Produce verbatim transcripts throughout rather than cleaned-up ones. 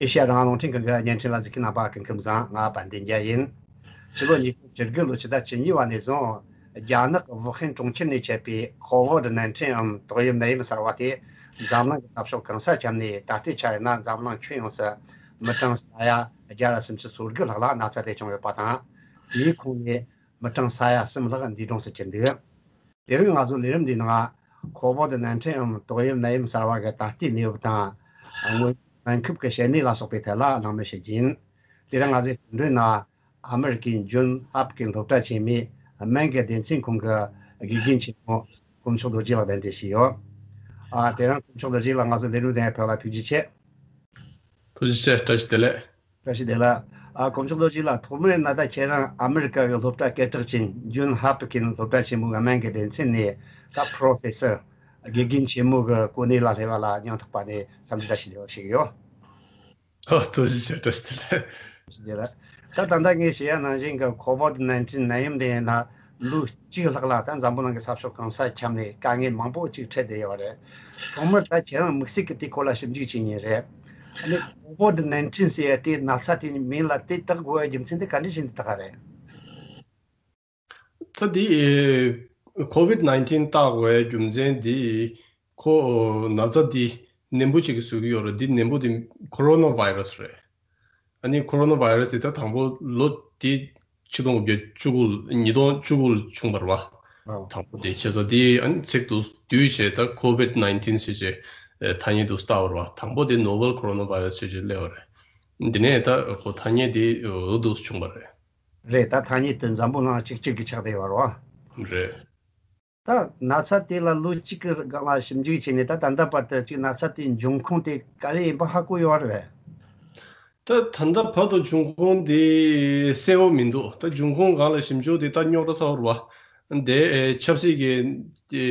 ཨེ་ཤེ་ཡ་རང་དབང་རླུང་འཕྲིན་ཁང་གི་བརྙན་འཕྲིན་ལ་གཟིགས་མཁན་རྣམ་པ་སྐུ་ཁམས་བཟང་། ང་དཔལ་ལྡན་རྒྱལ་ཡིན། ཕྱི་ལོ་ཉིས་སྟོང་བཅུ་དགུ་ལོའི་ཕྱི་ཟླ་བཅུ་གཉིས་པ་ནས་བཟུང་རྒྱ་ནག་གི་ཝུ་ཧན་གྲོང་ཁྱེར་ནས་མཆེད་པའི་ཁོ་ཝིད་ནན་ཏིན་འམ་ཏོག་དབྱིབས་ནད་ཡམས་གསར་བ་དེ་འཛམ་གླིང་གི་ས་ཕྱོགས་གང་སར་ཁྱབ་ནས། ད་ལྟའི་ཆར་ཡིན་ན་འཛམ་གླིང་ཁྱོན་ཡོངས་སུ་མི་གྲངས་ས་ཡ་བརྒྱ་དང་སུམ་ཅུ་སོ་དགུ་ལྷག་ལ་ན་ཚ་དེ་བྱུང་ཡོད་པ་དང་། དེའི་ཁོངས་ནས་མི་གྲངས་ས་ཡ་གསུམ་ལྷག་འདས་གྲོངས་སུ་གྱུར་འདུག་དེ་རིང་ང་ཚོ་ལས་རིམ་འདིའི་ནང་ཁོ་ཝིད་ནན་ཏིན་འམ་ཏོག་དབྱིབས་ནད་ཡམས་གསར་བ་གི་ད་ལྟའི་གནས་བབ་དང་། སྔོན་སྨན་ཁབ་ཀྱི་བྱེད་ནུས་ལ་སོགས་པའི་ཐད་ལ་གླེང་མོལ་བྱེད་རྒྱུ་ཡིན། དེ་རིང་ང་ཚོའི་མདུན་ན་ཨ་མེ་རི་ཀའི་ཇོན་ཧོབ་ཀིན་སློབ་གྲྭ་ཆེན་མོའི་སྨན་གྱི་སྡེ་ཚན་ཁང་གི་དགེ་རྒན་ཆེན་མོ་དཀོན་མཆོག་རྡོ་རྗེ་ལགས་གདན་འདྲེན་བྱས་ཡོད། ཨ། དེ་རིང་དཀོན་མཆོག་རྡོ་རྗེ་ལགས་ང་ཚོའི་ལས་རིམ་དེར་ཕེབས་ལ་ཐུགས་རྗེ་ཆེ། ཐུགས་རྗེ་ཆེ། བཀྲ་ཤིས་བདེ་ལེགས། བཀྲ་ཤིས་བདེ་ལེགས། ཨ། དཀོན་མཆོག་རྡོ་རྗེ་ལགས། ཐོག་མར་ན་ད་ཁྱེད་རང་ཨ་མེ་རི་ཀ་གི་སློབ་གྲྭ་སྐད་གྲགས་ཅན་ཇོན་ཧོབ་ཀིན་སློབ་གྲྭ་ཆེན་མོའི་སྨན་གྱི་སྡེ་ཚན་ནས་ད་པྲོ་ཕེ་སར་དགེ་རྒན་ཆེན་མོ་གི་གོ་གནས་ལ་སླེབས་པ་ལ་སྙིང་ཐག་པ་ནས་འཚམས་འདྲི་བཀྲ་ཤིས་བདེ་ལེགས་ཞུ་གི་ཡོད། ཨོ། ཐུགས་རྗེ་ཆེ། བཀྲ་ཤིས་བདེ་ལེགས། བཀྲ་ཤིས་བདེ་ལེགས། ད་ད་ལྟ་ངས་བཤད་ཡ་ནང་བཞིན་གྱི་ཁོ་ཝིད་ནན་ཏིན་ནད་ཡམས་དེ་ཡིན་ན་ལོ་གཅིག་ལྷག་ལ་ད་འཛམ་བུ་གླིང་གི་ས་ཕྱོགས་གང་སར་ཁྱབ་ནས་དཀའ་ངལ་མང་པོ་ཅིག་འཕྲད་བསྡད་ཡོད་རེད། ཐོག་མར་ད་ཁྱེད་རང་དམིགས་བསལ་གྱི་དེའི་སྐོར་ལ་ཞིབ་འཇུག་བྱེད་མཁན་རེད། ཨ་ནི་ཁོ་ཝིད་ནན་ཏིན་ཟེར་ཡ་དེ་ན་ཚ་དེའི་མིང་ལ་དེ་བཏགས་དགོས་པའི་རྒྱུ་མཚན་དེ་ག་འདྲ་ཞིག་འདི་བཏགས་པ་རེད། ད་འདི་ཨེ་ཁོ་ཝིད་ནན་ཏིན་བཏགས་པའི་རྒྱུ་མཚན་འདི་ཁོ་ན་ཚ་འདི་ནད་འབུ་ཅིག་གིས་བཟོ་གི་ཡོད་རེད། འདི་ནད་འབུ་འདི་ཁོ་རོ་ན་བྷའི་རས་རེད། ཨ་ནི་ཁོ་རོ་ན་བྷའི་རས་འདི་ད་དང་པོ་ལོ་འདི་ཆིག་སྟོང་དགུ་བརྒྱ་བཅུ་དགུ། ཉིས་སྟོང་བཅུ་དགུ་ལ་བྱུང་བ་རེད་བ། ཨོ། དང་པོ་དེ་བྱས་ཙང་འདི་ཨ་ནི་ཚིག་ཏུ་བསྡུས་བྱས་ད་ཁོ་ཝིད་ནན་ཏིན་ཟེར་བྱས་ཐ་སྙད་དུ་བཏགས་པ་རེད་བ། དང་པོ་དེ་ནོ་ཝེལ་ཁོ་རོ་ན་བྷའི་རས་ཟེར་བྱས་སླེབས་པ་རེད། འདི་ནས་ད་ཁོ་ཐ་སྙད་དེ་འོ་འདུག་བྱུང་བ་རེད། རེད། ད་ཐ་སྙད་དེ་འཛམ་བུ་གླིང་གཅིག་གྱུར་གྱི་ཆགས་བསྡད་ཡོད་རེད་བ། རེད། ད་ན་ཚ་དེ་ལ་ལོ་གཅིག་གི་སྒང་ལ་ཞིབ་འཇུག་བྱས་ནས་ད་ད་ལྟ་བར་དུ་ཅིག་ན་ཚ་དེའི་འབྱུང་ཁུངས་དེ་ག་རེ་ཡིན་པ་ཧ་གོ་ཡོད་རེད་པས། ད་ད་ལྟ་བར་དུ་འབྱུང་ཁུངས་དེ་གསལ་པོ་མི་འདུག་ད་འབྱུང་ཁུངས་སྒང་ལ་ཞིབ་འཇུག་དེ་ད་རྙོག་དྲ་ཚ་པོ་རེད་བ། དེ་ཨེ་ཆབ་སྲིད་ཀྱི་དེ་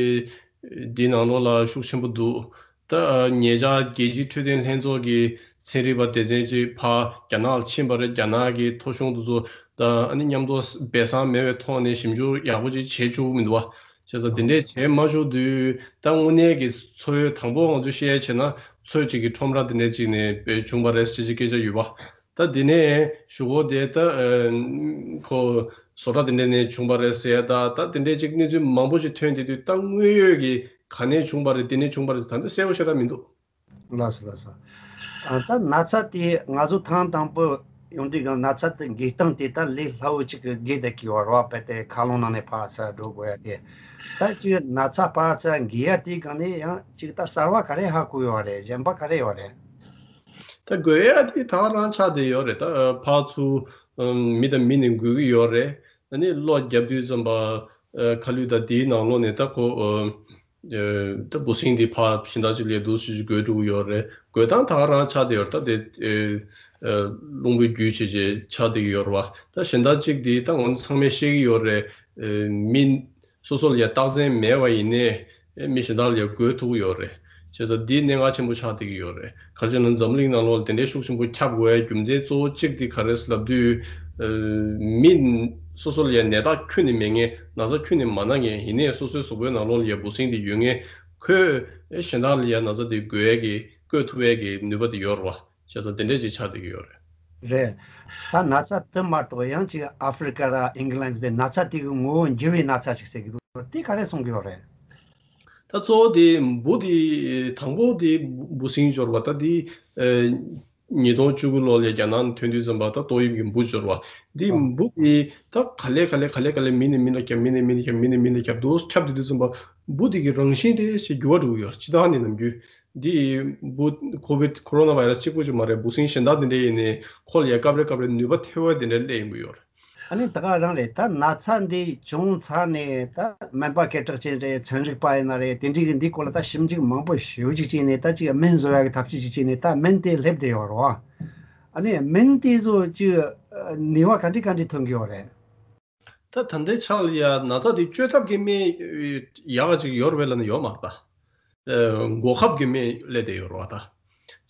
དེའི་ནང་ལོགས་ལ་ཤུགས་ཆེན་པོ་འདུག་ད་ཉེ་ཆར་རྒྱལ་སྤྱིའི་འཕྲོད་བསྟེན་ལྷན་ཚོགས་ཀྱི་ཚན་རིག་པ་སྡེ་ཚན་ཅིག་ཕར་རྒྱ་ནག་ལ་ཕྱིན་པ་རེད། རྒྱ་ནག་གི་ཐོ་གཞུང་དེ་ཚོ་དང་ཨ་ནི་མཉམ་དུ་སྦས་གསང་མེད་པའི་ཐོག་ནས་ཞིབ་འཇུག་ཡག་པོ་ཅིག་བྱེད་ཆོག་གི་མི་འདུག་བ། བྱས་ཙང་དེ་འདྲས་བྱས་མ་ཆོག་དུས་ད་དངོས་གནས་ཀྱི་འཚོ་བའི་དང་པོ་ང་ཚོས་བཤད་ཡ་བྱས་ན་འཚོ་བ་ཅིག་གི་ཁྲོམ་ར་དེ་འདྲས་ཅིག་ནས་བྱུང་བ་རེད་ཟེར་གྱི་སྐད་ཆ་ཡོད་པ། ད་དེ་ནས་གཞུག་གུ་དེ་ད་ཁོ་བཟོ་གྲྭ་དེ་འདྲས་ནས་བྱུང་བ་རེད་ཟེར་ཡ། ད་ད་དེ་འདྲས་ཅིག་གནས་ཚུལ་མང་པོ་ཞིག་ཐོན་བསྡད་དུས་ད་དངོས་ཡོད་ཀྱི་ག་ནས་བྱུང་བ་རེད། དེ་ནས་བྱུང་བ་རེད་ཟེར་ད་དུང་གསལ་པོ་ཞེ་དྲག་མི་འདུག་ལགས་སོ། ལགས་སོ། ཨ། ད་ན་ཚ་དེ་ང་ཚོ་ཐེངས་དང་པོ་ཡོང་དུས་སྒང་ན་ཚ་དེ་འགོས་སྟངས་དེ་ད་ལས་སླ་བོ་ཅིག་གི་འགོས་བསྡད་ཀྱི་ཡོད་རེད་བ། དཔེ་དེ་མཁའ་རླུང་ནང་ནས་ཕར་ཚུར་འགྲོ་དགོས་ཡ་དེ། ད་ཅིག་ན་ཚ་ཕར་ཚུར་འགོས་ཡ་དེའི་སྒང་ནས་ཡང་ཅིག་ད་གསར་བ་ག་རེ་ཧ་གོ་ཡོད་རེད། གཞན་པ་ག་རེ་ཡོད་རེད། ད་འགོས་ཡ་དེ་ད་ག་རང་ཆགས་བསྡད་ཡོད་རེད། ད་ཕར་ཚུར་མི་དང་མི་ནས་འགོས་ཀྱི་ཡོད་རེད། ཨ་ནི་གློ་བརྒྱབ་དུས་ཙམ་པ་ཁ་ལུད་དང་དེའི་ནང་ལོགས་ནས་ད་ཁོ། ད་འབུ་སྲིན་འདི་ཕར་གཞན་དག་ཅིག་ལ་འདུག་སེ་འགོས་འགྲོ་གི་ཡོད་རེད། འགོས་སྟངས་ད་ག་རང་ཆགས་བསྡད་ཡོད་རེད། ད་དེ་རླུང་བུའི་རྒྱུད་བྱས་བྱས་ཆགས་བསྡད་ཀྱི་ཡོད་རེད་བ། ད་གཞན་དག་ཅིག་འདི་ད་ང་ཚོ་ཚང་མས་ཤེས་ཀྱི་ཡོད་རེད། མི་སོ་སོ་ལ་ཡ་རྟགས་མཚན་མེད་པ་ཡིན་ནའི་མི་གཞན་དག་ལ་ཡ་འགོས་ཐུབ་ཀྱི་ཡོད་རེད། བྱས་ཙང་འདི་གནད་འགག་ཆེན་པོ་ཆགས་བསྡད་ཀྱི་ཡོད་རེད། ག་རེ་ཟེར་ན་འཛམ་གླིང་ནང་ལོགས་ལ་དེ་འདྲའི་ཤུགས་ཆེན་པོ་ཁྱབ་དགོས་པའི་རྒྱུ་མཚན་གཙོ་བོ་གཅིག་དེ་ག་རེ་ལབ་དུས། མི་སོ་སོ་ལ་ཡང་ནད་རྟགས་ཁྱོན་ནས་མེད་མཁན། ན་ཚ་ཁྱོན་ནས་མ་ན་མཁན། ཡིན་ནའི་སོ་སོའི་གཟུགས་པོའི་ནང་ལོགས་ལ་ཡང་འབུ་སྲིན་དེ་ཡོད་མཁན་ཁོས་གཞན་དག་ལ་ཡང་ན་ཚ་དེ་འགོས་ཡས་ཀྱི་བཀོད་ཐུབ་ཡས་ཀྱི་ནུས་པ་དེ་ཡོད་རེད་བ། བྱས་ཙང་དེ་འདྲས་ཅིག་ཆགས་བསྡད་ཀྱི་ཡོད་རེད། རེད། ད་ན་ཚ་དེ་མ་གཏོགས་ཡང་ཅིག་ཨ་ཧྥེ་རི་ཀ་ར་ཨིང་ལན་དེ་ན་ཚ་དེ་གི་ངོ་བོ་འགྱུར་བའི་ན་ཚ་ཅིག་ཟེར་གྱི་འདུག་དེ་ག་རེ་གསུང་གི་ཡོད་རེད། ད་གཙོ་བོ་དེ་འབུ་དེ་དང་པོ་དེ་འབུ་སྲིན་འབྱོར་བ། ད་དེ་ཨ་ཉིས་སྟོང་བཅུ་དགུ་ལོ་ལ་རྒྱ་ནག་ནས་ཐོན་དུས་ཙམ་པ་ད་ཏོག་དབྱིབས་ཀྱི་འབུ་འབྱོར་བ། དེ་ཨ་འབུ་དེ་ད་ག་ལེ་ག་ལེ་ག་ལེ་ག་ལེ་མི་ནས་མི་ལ་ཁྱབ། མི་ནས་མི་ལ་ཁྱབ། མི་ནས་མི་ལ་ཁྱབ་འདུག་ཁྱབ་དུས་དུས་ཙམ་པ་འབུ་དེ་གི་རང་བཞིན་དེ་ཞེ་འགྱུར་བ་འགྲོ་གི་ཡོད་རེད། སྤྱིར་བཏང་ནས་ནམ་རྒྱུན་འདི་འབུ་ཁོ་ཝིད་ཁོ་རོ་ན་བྷའི་རས་གཅིག་པོ་ཅིག་མ་རེད། འབུ་སྲིན་གཞན་དག་དེ་འདྲ་ཡིན་ནའི་ཁོ་ལ་ཡ་སྐབས་རེ་སྐབས་རེ་ནུས་པ་ཐེ་བ་དེ་འདྲ་སླེབས་ཡོང་གི་ཡོད་རེད། ཨ་ནི་ད་ག་རང་རེད། ད་ན་ཚ་འདི་བྱུང་ཚར་ནས་ད་སྨན་པ་སྐད་གྲགས་ཅན་རེད། ཚན་རིག་པ་ཡིན་ན་རེད། དེ་འདྲའི་གི་འདི་སྐོར་ལ་ད་ཞིབ་འཇུག་མང་པོ་ཞེ་པོ་ཅིག་བྱས་ནས་ད་ཅིག་སྨན་བཟོ་ཡ་གི་ཐབས་ཤེས་ཅིག་བྱས་ནས་ད་སྨན་དེ་སླེབས་བསྡད་ཡོད་རེད་བ། ཨ་ནི་སྨན་དེ་ཚོ་ཅིག་ནུས་པ་ག་འདྲ་ག་འདྲ་ཐོན་གི་ཡོད་རེད། ད་ད་ལྟའི་ཆ་ལ་ཡ་ན་ཚ་དེ་བཅོས་ཐབས་ཀྱི་སྨན་ཡག་ག་ཅིག་ཡོད་རེད་པས་ལབ་ན་ཡོད་མ་རེད་ད། ཨ་འགོག་ཁབ་ཀྱི་སྨན་སླེབས་བསྡད་ཡོད་རེད་བ་ད།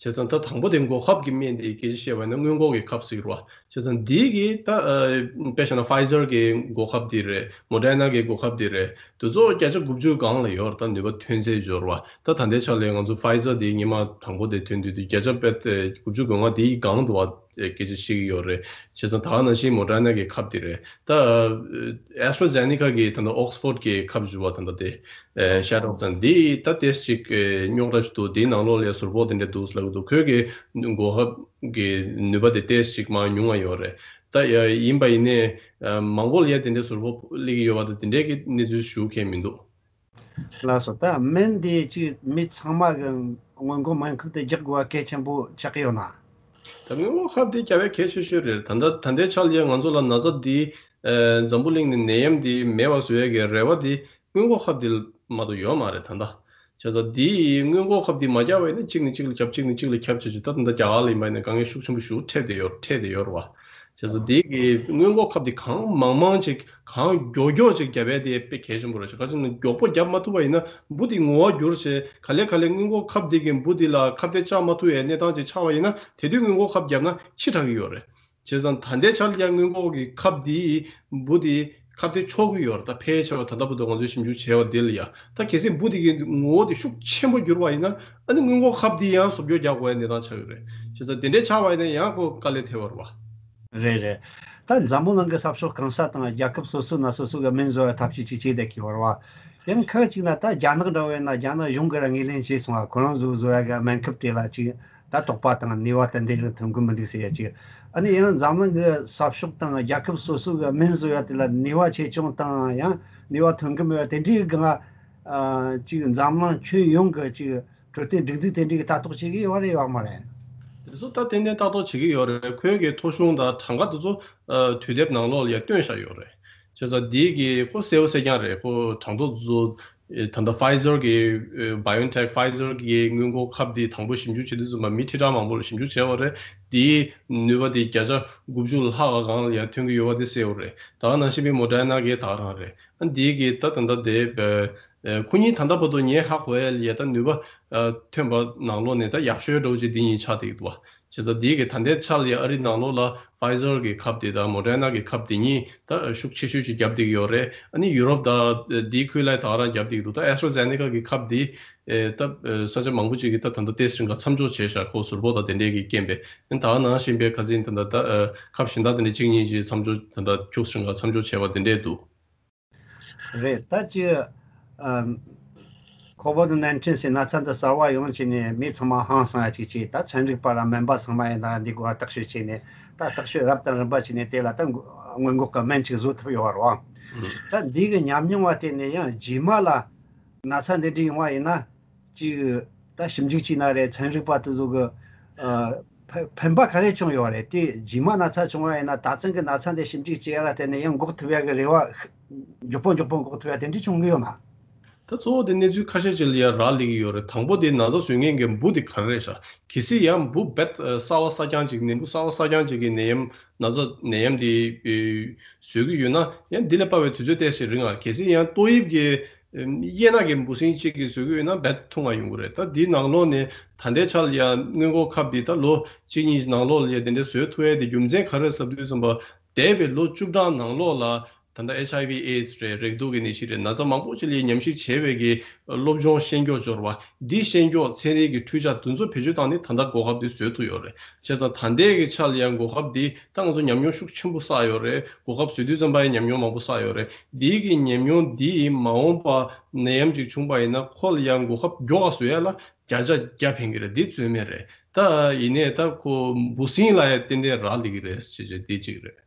བྱས་ཙང་ད་དང་པོ་དེ་འགོག་ཁབ་ཀྱི་སྨན་དེ་སྐད་ཆ་བཤད་པ་ཡིན་ན་སྔོན་འགོག་གི་ཁབ་ཟེར་གྱི་རེད་བ། བྱས་ཙང་འདི་གི་ད་ཨ་དཔེ་བཞག་ན་Pfizer་གི་འགོག་ཁབ་དེ་རེད། Moderna་གི་འགོག་ཁབ་དེ་རེད། དེ་ཚོ་བརྒྱ་ཆ་དགུ་བཅུ་སྒང་ལ་ཡོད་རེད། ད་ནུས་པ་ཐོན་ཚད་འབྱོར་བ། ད་ད་ལྟའི་ཆ་ལ་ང་ཚོ་Pfizer་དེ་སྔོན་མ་དང་པོ་དེ་ཐོན་དུས་དེ་བརྒྱ་ཆ་དཔེ་དེ་དགུ་བཅུ་གོ་ལྔ་དེའི་སྒང་དུ་བ་སྐད་ཆ་བཤད་ཀྱི་ཡོད་རེད། བྱས་ཙང་ད་ག་ནང་བཞིན་Moderna་གི་ཁབ་དེ་རེད། ད་AstraZeneca་གི་ད་ལྟ་Oxford་གི་ཁབ་བཞི་བ་ད་ལྟ་དེ་ཤར་རོགས་དང་འདི་ད་ཏེས་ཅིག་རྙོག་དྲ་ཞིག་འདུག་འདིའི་ནང་ལོགས་ལ་ཟུར་ཕོག་དེ་འདྲ་འདུག་ལབ་ཀྱི་འདུག་ཁོས་ཀྱི་འགོག་ཁབ་ཀྱི་ནུས་པ་དེ་ཏེས་ཅིག་མར་ཉུང་བ་ཡོད་རེད། ད་ཡ་ཡིན་པ་ཡིན་ནའི་མང་པོ་ལ་ཡ་དེ་འདྲའི་ཟུར་ཕོག་སླེབས་ཀྱི་ཡོད་པ་དང་དེ་འདྲའི་གི་གནས་ཚུལ་ཞུ་མཁན་མི་འདུག་ལགས་སོ། ད་སྨན་དེ་ཅིག་མི་ཚང་མ་གི་སྔོན་འགོག་སྨན་ཁབ་དེ་རྒྱག་དགོས་པ་གལ་ཆེན་པོ་ཆགས་ཀྱི་ཡོད་ན། ད་སྔོན་འགོག་ཁབ་དེ་རྒྱག་པའི་གལ་ཆེ་ཤོས་རེད། ད་ལྟ་ད་ལྟའི་ཆ་ལ་ཡ་ང་ཚོ་ལ་ན་ཚ་འདི་འཛམ་བུ་གླིང་ནས་ནད་ཡམས་འདི་མེད་པ་བཟོ་ཡ་གི་རེ་བ་འདི་སྔོན་འགོག་ཁབ་འདི་མ་གཏོགས་ཡོད་མ་རེད། ད་ལྟ་བྱས་ཙང་འདི་སྔོན་འགོག་ཁབ་འདི་མ་བརྒྱབ་པ་ཡིན་ན་གཅིག་ནས་གཅིག་ལ་ཁྱབ་གཅིག་ནས་གཅིག་ལ་ཁྱབ་བྱས་བྱས་ད་ད་ལྟ་རྒྱ་གར་ལ་ཡིན་པ་ཡིན་ན་དཀའ་ངལ་ཤུགས་ཆེན་པོ་ཞིག་འཕྲད་བསྡད་ཡོད་འཕྲད་བསྡད་ཡོད་རེད་བ། བྱས་ཙང་འདི་གི་སྔོན་འགོག་ཁབ་འདི་གང་མང་མང་ཅིག་གང་མགྱོགས་མགྱོགས་ཅིག་བརྒྱབ་ཡ་དེ་དཔེ་གལ་ཆེན་པོ་རེད་ཤག་ག་ཅི་ན་མགྱོགས་པོ་བརྒྱབ་མ་ཐུབ་པ་ཡིན་ན་འབུ་འདི་ངོ་བོ་འགྱུར་བྱས་ག་ལེ་ག་ལེ་སྔོན་འགོག་ཁབ་འདི་གི་འབུ་འདི་ལ་ཁབ་དེ་བཅག་མ་ཐུབ་ཡའི་གནས་སྟངས་ཅིག་ཆགས་པ་ཡིན་ན་དེ་དུས་སྔོན་འགོག་ཁབ་བརྒྱབ་ན་ཕྱི་དྲགས་ཀྱི་ཡོད་རེད། བྱས་ཙང་ད་ལྟའི་ཆར་ཡ་སྔོན་འགོག་གི་ཁབ་འདི་འབུ་འདི་ཁབ་དེ་ཆོག་གི་ཡོད་རེད། ད་ཕལ་ཆེ་བ་ད་ལྟ་བར་དུ་ང་ཚོས་ཞིབ་འཇུག་བྱས་པ་འདི་ལ་ཡ་ད་གལ་སྲིད་འབུ་འདི་གི་ངོ་བོ་དེ་ཤུགས་ཆེན་པོ་འགྱུར་བ་ཡིན་ན་ཨ་ནི་སྔོན་འགོག་ཁབ་འདི་ཡང་བཟོ་བཅོས་རྒྱག་དགོས་ཡ་གནས་སྟངས་ཆགས་ཀྱི་རེད། བྱས་ཙང་དེ་འདྲའི་ཆགས་པ་ཡིན་ན་ཡང་ཁོ་དཀའ་ལས་ཐེབས་པ་རེད་བ། རེད་རེད། ད་འཛམ་བུ་གླིང་གི་ས་ཕྱོགས་གང་ས་དང་རྒྱལ་ཁབ་སོ་སོ་ན་སོ་སོ་གི་སྨན་བཟོ་བའི་ཐབས་ཤེས་ཅིག་བྱས་བསྡད་ཀྱི་ཡོད་རེད་བ། ཡང་ཁ་ཅིག་ན་ད་རྒྱ་ནག་འདྲ་བོ་ཡིན་ན་རྒྱ་ནག་གཞུང་གིས་ར་ངོས་ལེན་བྱས་སོང་བ། ཁོ་རང་ཚོས་བཟོ་ཡ་གི་སྨན་ཁབ་དེ་ལ་ཅིག་ད་དོགས་པ་དང་ནུས་པ་ཏན་ཏན་རེ་ཐོན་གི་མི་འདུག་ཟེར་ཡ་ཅིག་ཨ་ནི་ཡང་འཛམ་གླིང་གི་ས་ཕྱོགས་དང་རྒྱལ་ཁབ་སོ་སོ་གི་སྨན་བཟོ་ཡ་དེ་ལ་ནུས་པ་ཆེ་ཆུང་དང་ཡང་ནུས་པ་ཐོན་གི་མེད་པ་དེ་འདྲའི་གི་ང་ཅིག་འཛམ་གླིང་ཁྱོན་ཡོངས་གི་ཅིག་འཕྲོད་བསྟེན་སྒྲིག་འཛུགས་དེ་འདྲའི་གི་ལྟ་རྟོག་བྱེད་ཀྱི་ཡོད་རེད་ཡོད་མ་རེད། དེ་ཚོ་ད་ཏན་ཏན་ལྟ་རྟོག་བྱེད་ཀྱི་ཡོད་རེད། ཁོའི་གི་ཐོ་གཞུང་དང་གྲངས་ཀ་དེ་ཚོ་ཨ་དུས་དེབ་ནང་ལོགས་ལ་ཡང་བཏོན་བཞག་ཡོད་རེད། བྱས་ཙང་འདི་གི་ཁོ་གསལ་པོ་གསལ་རྐྱང་རེད། ཁོ་གྲངས་ཐོ་དེ་ཚོ་ཨེ་ད་ལྟ་Pfizer་གི་ཨེ་BioNTech Pfizer་གི་སྔོན་འགོག་ཁབ་འདི་དང་པོ་ཞིབ་འཇུག་བྱེད་དུས་ཙམ་པ་མི་ཁྲི་ཕྲག་མང་པོ་ལ་ཞིབ་འཇུག་བྱས་པ་རེད། འདིའི་ནུས་པ་དེ་བརྒྱ་ཆ་དགུ་བཅུ་ལྷག་ག་སྒང་ལ་ཡང་ཐོན་གྱི་ཡོད་པ་དེ་གསལ་པོ་རེད། ད་ག་ནང་བཞིན་པའི་Moderna་གི་ད་ག་རང་རེད། ཨ་འདི་གི་ད་ད་ལྟ་དེ་ཨེ་ཁོ་གཉིས་ད་ལྟ་བར་དུ་ངས་ཧ་གོ་ཡ་ལ་ཡ་ད་ནུས་པ་ཨ་ཐོན་པ་ནང་ལོགས་ནས་ད་ཡག་ཤོས་འདྲ་བོ་ཅིག་འདི་གཉིས་ཆགས་བསྡད་ཀྱི་འདུག་བ། བྱས་ཙང་འདི་གི་ད་ལྟའི་ཆ་ལ་ཡ་ཨ་རི་ནང་ལོགས་ལ་Pfizer་གི་ཁབ་དེ་དང་Moderna་གི་ཁབ་དེ་གཉིས་ད་ཤུགས་ཆེ་ཤོས་ཅིག་བརྒྱབ་བསྡད་ཀྱི་ཡོད་རེད། ཨ་ནི་ཡུ་རོབ་ད་འདིའི་ཁུལ་ལ་ད་ག་རང་བརྒྱབ་བསྡད་ཀྱི་འདུག་ད་AstraZeneca་གི་ཁབ་དེ་ཨེ་ད་ཨེ་ས་ཆ་མང་པོ་ཅིག་གིས་ད་ད་ལྟ་ཏེས་ཊི་རིང་ག་མཚམས་འཇོག་བྱས་ཤག་ཁོ་ཟུར་པོ་དང་དེ་འདྲས་ཀྱི་རྐྱེན་པས། ཨ་ནི་ད་ག་ནང་བཞིན་པའི་ཁ་སང་ད་ལྟ་ད་ཨེ་ཁབ་གཞན་དག་དེ་འདྲས་གཅིག་གཉིས་ཅིག་མཚམས་འཇོག་ད་ལྟ་ཁྱུག་ཙམ་ག་མཚམས་འཇོག་བྱས་པ་དེ་འདྲས་འདུག་རེད། ད་ཅི་ཨམ་COVID nineteen་ཟེར་ན་ཚ་འདི་གསར་བ་ཡོང་བྱས་ནས་མི་ཚང་མ་ཧང་སང་ཡ་ཅིག་བྱས། ད་ཚན་རིག་པ་ར་སྨན་པ་ཚང་མ་ཡིན་ན་འདི་སྐོར་བརྟག་དཔྱད་བྱས་ནས་ད་བརྟག་དཔྱད་རབ་དང་རིམ་པ་བྱས་ནས་དེ་ལ་ད་སྔོན་འགོག་གི་སྨན་ཅིག་བཟོ་ཐུབ་ཡོད་རེད་བ། ད་འདི་གི་ཉམས་མྱོང་བ་དེ་ནས་ཡང་རྗེས་མ་ལ་ན་ཚ་འདི་འདྲ་ཡོང་བ་ཡིན་ན་ཅིག་ད་ཞིབ་འཇུག་བྱས་ན་རེད། ཚན་རིག་པ་དེ་ཚོ་གི་ཨ་ཕན་ཕན་པ་ག་རེ་བྱུང་ཡོད་རེད། དེ་རྗེས་མ་ན་ཚ་བྱུང་བ་ཡིན་ན་ད་ཚང་གི་ན་ཚ་འདི་ཞིབ་འཇུག་བྱས་ཡ་ལ་བརྟེན་ནས་ཡང་འགོག་ཐུབ་ཡ་གི་རེ་བ་མགྱོགས་པོ་མགྱོགས་པོ་འགོག་ཐུབ་ཡ་དེ་འདྲ་བྱུང་གི་ཡོད་ན། ད་གཙོ་བོ་དེ་གནས་ཚུལ་ཁ་ཤས་ཅིག་ལ་ཡ་རག་ལས་ཀྱི་ཡོད་རེད། དང་པོ་དེ་ན་ཚ་བཟོ་མཁན་གྱི་འབུ་དེ་ག་རེ་རེད་ཤག་གལ་སྲིད་ཡང་འབུ་རྦད་གསར་བ་གསར་རྐྱང་ཅིག་ནད་འབུ་གསར་བ་གསར་རྐྱང་ཅིག་གི་ནད་ཡམས་ན་ཚ་ནད་ཡམས་དེ་བཟོ་གི་ཡོད་ན་ཡང་འདི་ལས་སྤར་བའི་དུས་ཚོད་ཏོག་ཙམ་རིང་ང་། གལ་སྲིད་ཡང་ཏོག་དབྱིབས་ཀྱི་གཡས་ནག་གི་འབུ་སྲིན་གཅིག་གིས་བཟོ་གི་ཡོད་ན་རྦད་ཐུང་བ་ཡོང་གི་རེད། ད་འདིའི་ནང་ལོགས་ནས་ད་ལྟའི་ཆར་ལ་ཡ་སྔོན་འགོག་ཁབ་འདི་ད་ལོ་གཅིག་གཉིས་ནང་ལོགས་ལ་ཡ་དེ་འདྲ་བཟོ་ཐུབ་ཡ་དེ་རྒྱུ་མཚན་ག་རེ་ཟེར་དུས་ཙམ་པ། འདས་པའི་ལོ་བཅུ་ཕྲག་ནང་ལོགས་ལ་ད་ལྟ་ཨེཆ་ཨའི་ཝི་ཨེ་ཌི་སི་རེད། རེག་དུག་གི་ནད་གཞི་རེད། ན་ཚ་མང་པོ་ཅིག་ལ་ཉམས་ཞིབ་བྱས་པའི་གི་སློབ་སྦྱོང་ཤེས་མགྱོགས་འབྱོར་བ་འདི་ཤེས་མགྱོགས་ཚན་རིག་གི་འཕྲུལ་ཆ་དེ་ཚོ་བེད་སྤྱོད་བཏང་ནས་ད་ལྟ་འགོག་ཁབ་འདི་བཟོ་ཐུབ་ཡོད་རེད། བྱས་ཙང་ད་ལྟའི་གི་ཆ་ལ་ཡང་འགོག་ཁབ་འདི་ད་ང་ཚོ་ཉམས་མྱོང་ཤུགས་ཆེན་པོ་བསགས་ཡོད་རེད། འགོག་ཁབ་བཟོ་དུས་ཙམ་པ་ཡང་ཉམས་མྱོང་མང་པོ་བསགས་ཡོད་རེད། འདིའི་གི་ཉམས་མྱོང་འདིས་མ་འོངས་པ་ནད་ཡམས་ཅིག་བྱུང་པ་ཡིན་ན་ཁོ་ལ་ཡང་འགོག་ཁབ་མགྱོགས་པ་བཟོ་ཡ་ལ་བརྒྱ་ཆ་བརྒྱ་ཕན་གི་རེད། འདི་རྩོད་མེད་རེད། ད་ཡིན་ནའི་ད་ཁོ་འབུ་སྲིན་ལ་ཡང་ཏན་ཏན་རག་ལས་གི་རེད་ཅེས་བྱས་འདི་གཅིག་རེད།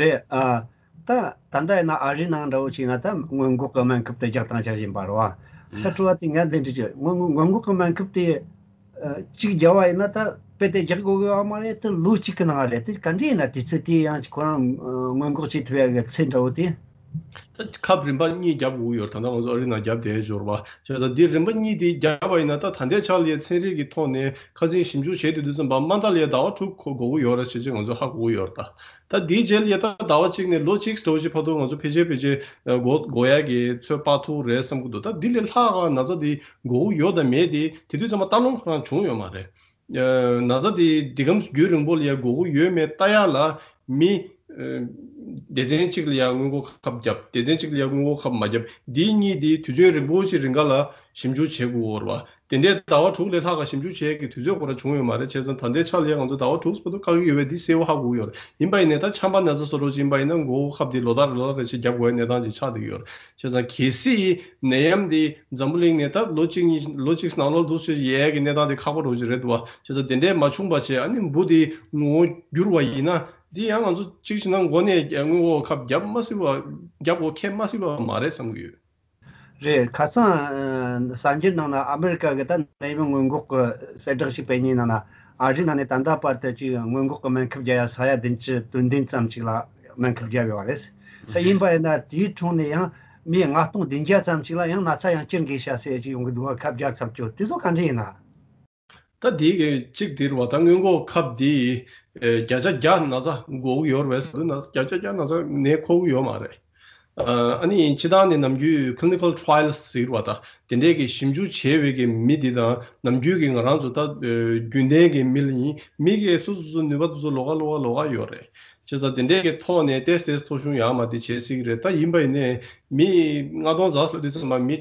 རེད། ཨ། ད་ད་ལྟ་ཡིན་ན་ཨ་རིའི་ནང་འདྲ་བོ་ཅིག་ཡིན་ན་ད་སྔོན་འགོག་གི་སྨན་ཁབ་དེ་རྒྱག་སྟངས་ཆ་བཞིན་པ་རེད་བ། ད་དྲི་བ་དེ་ངས་འདི་འདྲི་ཅིག་སྔོན་སྔོན་འགོག་གི་སྨན་ཁབ་དེ་ཨ། གཅིག་བརྒྱབ་པ་ཡིན་ན་ད་དཔེ་དེ་རྒྱག་དགོས་ཀྱི་ཡོད་མ་རེད། ད་ལོ་གཅིག་གི་ནང་རེད། དེ་ག་འདྲ་ཡིན་ན་དུས་ཚོད་དེ་ཡང་ཁོ་རང་ཨ། སྔོན་འགོག་བྱེད་ཐུབ་ཡ་གི་ཚད་འདྲ་བོ་དེ། ད་ཁབ་རིམ་པ་གཉིས་བརྒྱབ་དགོས་ཀྱི་ཡོད་རེད། ད་ལྟ་ང་ཚོ་ཨ་རིའི་ནང་བརྒྱབ་བསྡད་ཡོད་རེད་བ། བྱས་ཙང་འདི་རིམ་པ་གཉིས་དེ་བརྒྱབ་པ་ཡིན་ན་ད་ད་ལྟའི་ཆ་ལ་ཡ་ཚན་རིག་གི་ཐོག་ནས་ཁ་སང་ཞིབ་འཇུག་བྱས་དུས་དུས་ཙམ་པ་དམའ་མཐའ་ལ་ཡ་ཟླ་བ་དྲུག་འགོར་དགོས་ཀྱི་ཡོད་རེད་ཟེར་ཅིག་ང་ཚོ་ཧ་གོ་གི་ཡོད་རེད་ད། ད་འདིའི་རྗེས་ལ་ཡ་ད་ཟླ་བ་གཅིག་ནས་ལོ་གཅིག་འདྲ་བོ་ཞིག་བར་དུ་ང་ཚོ་ཕལ་ཆེར་ཕལ་ཆེར་འགོ་འགོ་ཡག་གི་ཚོད་དཔག་ཐུབ་རེད་བསམ་གྱི་འདུག་ད་འདི་ལས་ལྷག་ག་ན་ཚ་འདི་འགོ་གི་ཡོད་དང་མེད་དེ་དེ་དུས་ཙམ་པ་ལྟ་ལོང་ཁོ་རང་བྱུང་ཡོད་མ་རེད། ན་ཚ་དེ་འདི་གམ་རྒྱུན་རིང་པོ་ལ་ཡ་འགོར་གྱི་ཡོད་མེད་ལྟ་ཡ་ལ་མི་སྡེ་ཚན་གཅིག་ལ་ཡ་སྔོན་འགོག་ཁབ་བརྒྱབ། སྡེ་ཚན་གཅིག་ལ་ཡ་སྔོན་འགོག་ཁབ་མ་བརྒྱབ། འདི་གཉིས་དེ་དུས་ཚོད་རིང་པོ་ཞིག་རིང་ག་ལ་ཞིབ་འཇུག་བྱེད་དགོས་ཡོད་རེད་བ། དེ་འདྲའི་ཟླ་བ་དྲུག་ལས་ལྷག་ག་ཞིབ་འཇུག་བྱེད་ཀྱི་དུས་ཚོད་ཁོ་རང་བྱུང་ཡོད་མ་རེད། བྱས་ཙང་ད་ལྟའི་ཆ་ལ་ཡང་ང་ཚོ་ཟླ་བ་དྲུག་བར་དུ་བཀག་གི་ཡོད་པས་འདི་གསལ་པོ་ཧ་གོ་གི་ཡོད་རེད། ཡིན་པ་ཡིན་ནའི་ད་ཆམ་པ་ན་ཚ་བཟོ་འདྲ་ཅིག་ཡིན་པ་ཡིན་ན་མགོ་བོ་ཁབ་འདི་ལོ་ལྟར་ལོ་ལྟར་རེ་བཞིན་བརྒྱབ་དགོས་པའི་གནས་སྟངས་ཅིག་ཆགས་བསྡད་ཀྱི་ཡོད་རེད། བྱས་ཙང་གལ་སྲིད་ནད་ཡམས་འདི་འཛམ་བུ་གླིང་ནས་ད་ལོ་གཅིག་གཉིས་ལོ་གཅིག་ནང་ལོགས་འདུག་སེ་ཡལ་གྱི་གནས་སྟངས་དེ་ཁག་པོ་འདྲ་ཅིག་རེད་འདུག་བ། བྱས་ཙང་དེ་འདྲས་མ་བྱུང་བ་བྱས་ཨ་ནི་འབུ་དེ་ངོ་བོ་འགྱུར་བ་ཡིན་ན་འདི་ཡང་ང་ཚོ་གཅིག་བྱས་ན་མགོ་ནས་སྔོན་འགོག་ཁབ་བརྒྱབ་མ་སྲིད་པ་བརྒྱབ་དགོས་ཁེལ་མ་སྲིད་པ་མ་རེད་བསམ་གྱི་ཡོད། རེད། ཁ་སང་ཨ་གསར་འགྱུར་ནང་ན་ཨ་མེ་རི་ཀ་གི་ད་ནད་ཡམས་སྔོན་འགོག་གི་གསལ་བསྒྲགས་ཤིག་སྤེལ་མཁན་ནང་ན་ཨ་རིའི་ནང་ནས་ད་ལྟ་བར་དུ་ཅིག་སྔོན་འགོག་གི་སྨན་ཁབ་བརྒྱབ་ཡ་ས་ཡ་བདུན་ཅུ་དོན་བདུན་ཙམ་ཅིག་ལ་སྨན་ཁབ་བརྒྱབ་ཡོད་པ་རེད། ད་ཡིན་པ་ཡིན་ན་དེའི་ཁྲོད་ནས་ཡང་མི་ལྔ་སྟོང་བདུན་བརྒྱ་ཙམ་ཅིག་ལ་ཡང་ན་ཚ་ཡང་སྐྱེ་འགོས་ཤ་ཟེར་ཅིག་ཡོང་གི་འདུག་བ། ཁབ་བརྒྱབ་ཚར་ཆོག་དེ་ཚོ་ག་འདྲ་ཡིན་ན། ད་དེ་གི་གཅིག་དེ་རེད་བ། ད་སྔོན་འགོག་ཁབ་དེ་ཨེ་བརྒྱ་ཆ་བརྒྱ་ན་ཚ་འགོ་གི་ཡོད་རེད་བས་སོ། ན་བརྒྱ་ཆ་བརྒྱ་ན་ཚ་ནད་འཁོར་གི་ཡོད་མ་རེད། ཨ་ནི་སྤྱིར་བཏང་ནས་ནམ་རྒྱུན་clinical trials་ཟེར་བ། ད་དེ་འདྲའི་གི་ཞིབ་འཇུག་བྱས་པའི་གི་མི་དེ་དང་ནམ་རྒྱུན་གི་ང་རང་ཚོ་ད་ཨེ་རྒྱུན་ལྡན་གི་མི་ལ་ཡིན་མི་གི་སོ་སོ་སོ་ནུས་པ་དེ་ཚོ་ལོགས་ཀ་ལོགས་ཀ་ལོགས་ཀ་ཡོད་རེད། བྱས་ཙང་དེ་འདྲའི་གི་ཐོག་ནས་ཏེས་ཏེས་ཐོ་གཞུང་ཡག་མ་དེ་བྱེད་སྲིད་ཀྱི་རེད། ད་ཡིན་པ་ཡིན་ནའི་མི་ལྔ་སྟོང་ཙམ་ལ་དུས་ཚོད་མ་མི་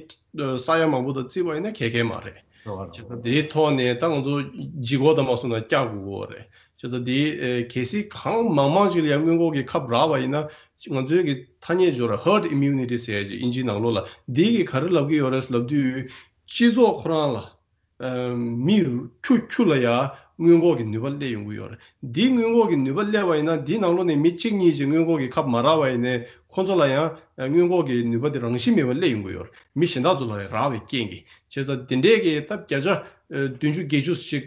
ས་ཡ་མང་པོ་དང་བརྩིས་པ་ཡིན་ན་གལ་གལ་མ་རེད། བྱས་ཙང་དེའི་ཐོག་ནས་ད་ང་ཚོ་ལྗིད་ཁོག་དང་མ་སོང་ན་བཀྱག་དགོས་ཀྱི་རེད། བྱས་ཙང་དེ་ཨེ་གལ་སྲིད་གང་མང་མང་ཅིག་ལ་ཡང་སྔོན་འགོག་གི་ཁབ་རག་པ་ཡིན་ན་ང་ཚོའི་གི་ཐ་སྙད་སྦྱོར་herd immunity་ཟེར་ཡ་ཅིག་ཨིན་ཇིའི་ནང་ལོགས་ལ་འདི་གི་ག་རེ་ལབ་ཀྱི་ཡོད་རེད་ལབ་དུས་སྤྱི་ཚོགས་ཁོ་རང་ལ་ཨ་མི་ཁྱུ་ཁྱུ་ལ་ཡ་སྔོན་འགོག་གི་ནུས་པ་སླེབས་ཡོང་གི་ཡོད་རེད། འདི་སྔོན་འགོག་གི་ནུས་པ་སླེབས་པ་ཡིན་ན་འདི་ནང་ལོགས་ནས་མི་གཅིག་གཉིས་ཀྱིས་སྔོན་འགོག་གི་ཁབ་མ་རག་པ་ཡིན་ནའི་ཁོ་ཚོ་ལ་ཡང་སྔོན་འགོག་གི་ནུས་པ་དེ་རང་བཞིན་མེད་པ་སླེབས་ཡོང་གི་ཡོད་རེད། མི་གཞན་དག་ཚོ་ལ་ཡང་རག་པའི་རྐྱེན་གྱིས། བྱས་ཙང་དེ་འདྲའི་གི་ད་བརྒྱ་ཆ་ཨ་བདུན་ཅུ་བརྒྱད་ཅུ་ཅིག་